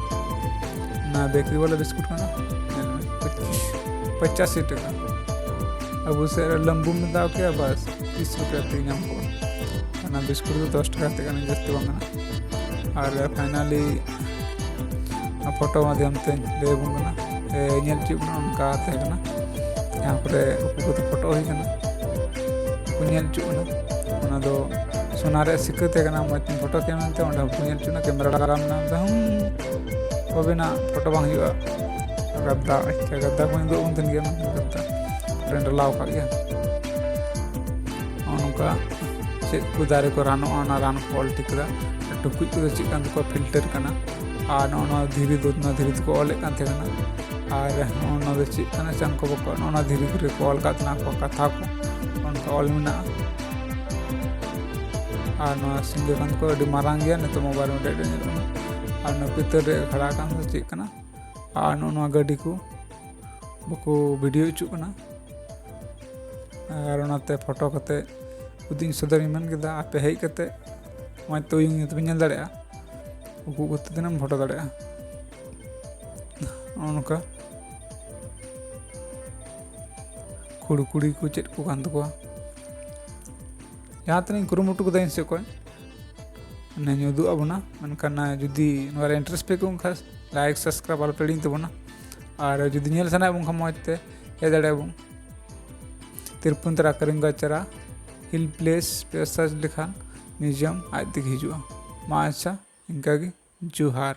ᱚᱱᱟ ᱵᱮᱠᱟᱨᱤ ᱵᱟᱞᱟ ᱵᱤᱥᱠᱩᱴ ᱠᱟᱱᱟ, ᱧᱮᱞ ᱢᱮ, ᱯᱚᱸᱪᱤᱥ, ᱯᱚᱸᱪᱟᱥᱤ ᱴᱟᱠᱟ᱾ ᱟᱵᱚ ᱥᱮᱫ ᱨᱮ ᱞᱟᱹᱢᱵᱩᱢ ᱢᱮᱛᱟᱣ ᱠᱮᱭᱟ, ᱵᱟᱥ ᱛᱤᱥ ᱨᱩᱯᱤᱭᱟ ᱛᱮ ᱧᱟᱢ ᱠᱚᱜᱼᱟ᱾ ᱚᱱᱟ ᱵᱤᱥᱠᱩᱴ ᱫᱚ ᱫᱚᱥ ᱴᱟᱠᱟ ᱠᱟᱛᱮ ᱠᱟᱱᱟ, ᱡᱟᱹᱥᱛᱤ ᱵᱟᱝ ᱠᱟᱱᱟ᱾ ᱟᱨ ᱯᱷᱟᱭᱱᱟᱞᱤ ᱯᱷᱳᱴᱳ ᱢᱟᱫᱽᱫᱷᱚᱢ ᱛᱮ ᱞᱟᱹᱭ ᱟᱵᱚᱱ ᱠᱟᱱᱟ, ᱮ, ᱧᱮᱞ ᱦᱚᱪᱚᱭᱮᱫ ᱵᱚᱱᱟ, ᱚᱱᱠᱟ ᱛᱟᱦᱮᱸ ᱠᱟᱱᱟ᱾ ᱡᱟᱦᱟᱸ ᱠᱚᱨᱮ ᱩᱠᱩ ᱠᱚᱛᱮ ᱯᱷᱳᱴᱳ ᱦᱩᱭ ᱠᱟᱱᱟ, ᱠᱚ ᱧᱮᱞ ᱦᱚᱪᱚᱜ ᱠᱟᱱᱟ᱾ ᱚᱱᱟ ᱫᱚ ᱥᱚᱱᱟ ᱨᱮᱭᱟᱜ ᱥᱤᱠᱟᱹ ᱛᱟᱦᱮᱸ ᱠᱟᱱᱟ, ᱢᱚᱡᱽ ᱛᱮᱧ ᱯᱷᱳᱴᱳ ᱠᱮᱫᱟ ᱢᱮᱱᱛᱮ ᱚᱸᱰᱮ ᱦᱚᱸᱠᱚ ᱧᱮᱞ ᱦᱚᱪᱚᱜ ᱠᱟᱱᱟ᱾ ᱠᱮᱢᱮᱨᱟ ᱞᱟᱜᱟᱣ ᱢᱮᱱᱟᱜᱼᱟ, ᱢᱮᱱᱫᱟ, "ᱦᱩᱸ, ᱛᱚᱵᱮᱱᱟᱜ ᱯᱷᱳᱴᱳ ᱵᱟᱝ ᱦᱩᱭᱩᱜᱼᱟ᱾" ᱜᱟᱫᱫᱟ, ᱟᱪᱪᱷᱟ, ᱜᱟᱫᱫᱟ ᱠᱚ ᱩᱫᱩᱜ ᱟᱵᱚᱱ ᱛᱟᱦᱮᱱ ᱜᱮᱭᱟ, ᱢᱮᱱᱠᱷᱟᱱ ᱜᱟᱫᱫᱟ ᱯᱷᱨᱮᱱᱰ ᱰᱟᱞᱟᱣ ᱟᱠᱟᱫ ᱜᱮᱭᱟ᱾ ᱱᱚᱜᱼᱚ ᱱᱚᱝᱠᱟ ᱪᱮᱫ ᱠᱚ ᱫᱟᱨᱮ ᱠᱚ ᱨᱟᱱᱚᱜᱼᱟ, ᱚᱱᱟ ᱨᱟᱱ ᱠᱚ ᱚᱞ ᱴᱷᱤᱠ ᱠᱮᱫᱟ᱾ ᱴᱩᱠᱩᱡ ᱠᱚᱫᱚ ᱪᱮᱫ ᱠᱟᱱ ᱛᱟᱠᱚᱣᱟ, ᱯᱷᱤᱞᱴᱟᱨ ᱠᱟᱱᱟ᱾ ᱟᱨ ᱱᱚᱜᱼᱚ ᱱᱚᱣᱟ ᱫᱷᱤᱨᱤ ᱫᱚ, ᱱᱚᱣᱟ ᱫᱷᱤᱨᱤ ᱫᱚᱠᱚ ᱚᱞᱮᱫ ᱠᱟᱱ ᱛᱟᱦᱮᱸ ᱠᱟᱱᱟ᱾ ᱟᱨ ᱱᱚᱜᱼᱚ ᱱᱚᱣᱟ ᱫᱚ ᱪᱮᱫ ᱠᱟᱱᱟ, ᱪᱟᱝ ᱠᱚ ᱵᱟᱠᱚ, ᱱᱚᱜᱼᱚ ᱱᱚᱣᱟ ᱫᱷᱤᱨᱤ ᱠᱚᱨᱮ ᱠᱚ ᱚᱞ ᱠᱟᱜ ᱛᱟᱦᱮᱱᱟ ᱟᱠᱚᱣᱟᱜ ᱠᱟᱛᱷᱟ ᱠᱚ, ᱚᱱᱠᱟ ᱚᱞ ᱢᱮᱱᱟᱜᱼᱟ᱾ ᱟᱨ ᱱᱚᱣᱟ ᱥᱤᱸᱜᱟᱹ ᱠᱟᱱ ᱠᱚ ᱟᱹᱰᱤ ᱢᱟᱨᱟᱝ ᱜᱮᱭᱟ, ᱱᱤᱛᱚᱜ ᱢᱳᱵᱟᱭᱤᱞ ᱨᱮ ᱧᱮᱞᱚᱜ ᱠᱟᱱᱟ᱾ ᱟᱨ ᱱᱚᱣᱟ ᱯᱤᱛᱟᱹᱨ ᱨᱮ ᱠᱷᱟᱲᱟ ᱠᱟᱱ ᱫᱚ ᱪᱮᱫ ᱠᱟᱱᱟ? ᱟᱨ ᱱᱚᱜᱼᱚ ᱱᱚᱣᱟ ᱜᱟᱹᱰᱤ ᱠᱚ ᱵᱟᱠᱚ ᱵᱷᱤᱰᱤᱭᱳ ᱦᱚᱪᱚᱜ ᱠᱟᱱᱟ᱾ ᱟᱨ ᱚᱱᱟᱛᱮ ᱯᱷᱳᱴᱳ ᱠᱟᱛᱮ ᱩᱫᱩᱜ ᱤᱧ ᱥᱚᱫᱚᱨ ᱤᱧ ᱢᱮᱱ ᱠᱮᱫᱟ᱾ ᱟᱯᱮ ᱦᱮᱡ ᱠᱟᱛᱮ ᱢᱚᱡᱽ ᱛᱮ ᱩᱭᱩᱝ ᱧᱚᱜ ᱛᱮᱯᱮ ᱧᱮᱞ ᱫᱟᱲᱮᱭᱟᱜᱼᱟ, ᱩᱠᱩ ᱩᱠᱩ ᱛᱮ ᱛᱤᱱᱟᱹᱜ ᱮᱢ ᱯᱷᱳᱴᱳ ᱫᱟᱲᱮᱭᱟᱜᱼᱟ᱾ ᱱᱚᱜᱼᱚ ᱱᱚᱝᱠᱟ ᱠᱩᱲᱤ ᱠᱩᱲᱤ ᱠᱚ ᱪᱮᱫ ᱠᱚ ᱠᱟᱱ ᱛᱟᱠᱚᱣᱟ᱾ ᱡᱟᱦᱟᱸ ᱛᱤᱱᱟᱹᱜ ᱤᱧ ᱠᱩᱨᱩᱢᱩᱴᱩ ᱠᱮᱫᱟ ᱤᱧ ᱥᱮᱫ ᱠᱷᱚᱱ, ᱢᱟᱱᱮᱧ ᱩᱫᱩᱜ ᱟᱵᱚᱱᱟ᱾ ᱢᱮᱱᱠᱷᱟᱱ ᱡᱩᱫᱤ ᱱᱚᱣᱟ ᱨᱮ ᱤᱱᱴᱟᱨᱮᱥᱴ ᱯᱮ ᱟᱹᱭᱠᱟᱹᱣ ᱠᱷᱟᱱ, ᱞᱟᱭᱤᱠ, ᱥᱟᱵᱥᱠᱨᱟᱭᱤᱵ ᱟᱞᱚ ᱯᱮ ᱦᱤᱲᱤᱧ ᱛᱟᱵᱚᱱᱟ᱾ ᱟᱨ ᱡᱩᱫᱤ ᱧᱮᱞ ᱥᱟᱱᱟᱭᱮᱫ ᱵᱚᱱ ᱠᱷᱟᱱ, ᱢᱚᱡᱽ ᱛᱮ ᱦᱮᱡ ᱫᱟᱲᱮᱭᱟᱜᱼᱟ ᱵᱚᱱ᱾ ᱛᱤᱨᱯᱩᱱ ᱛᱟᱨᱟ ᱠᱟᱨᱤᱝᱜᱟ ᱪᱟᱨᱟ ᱦᱤᱞ ᱯᱞᱮᱥ ᱯᱮ ᱥᱟᱨᱪ ᱞᱮᱠᱷᱟᱱ ᱢᱤᱭᱩᱡᱤᱭᱟᱢ ᱟᱡ ᱛᱮᱜᱮ ᱦᱤᱡᱩᱜᱼᱟ᱾ ᱢᱟ ᱟᱪᱪᱷᱟ, ᱤᱱᱠᱟᱹ ᱜᱮ, ᱡᱚᱦᱟᱨ᱾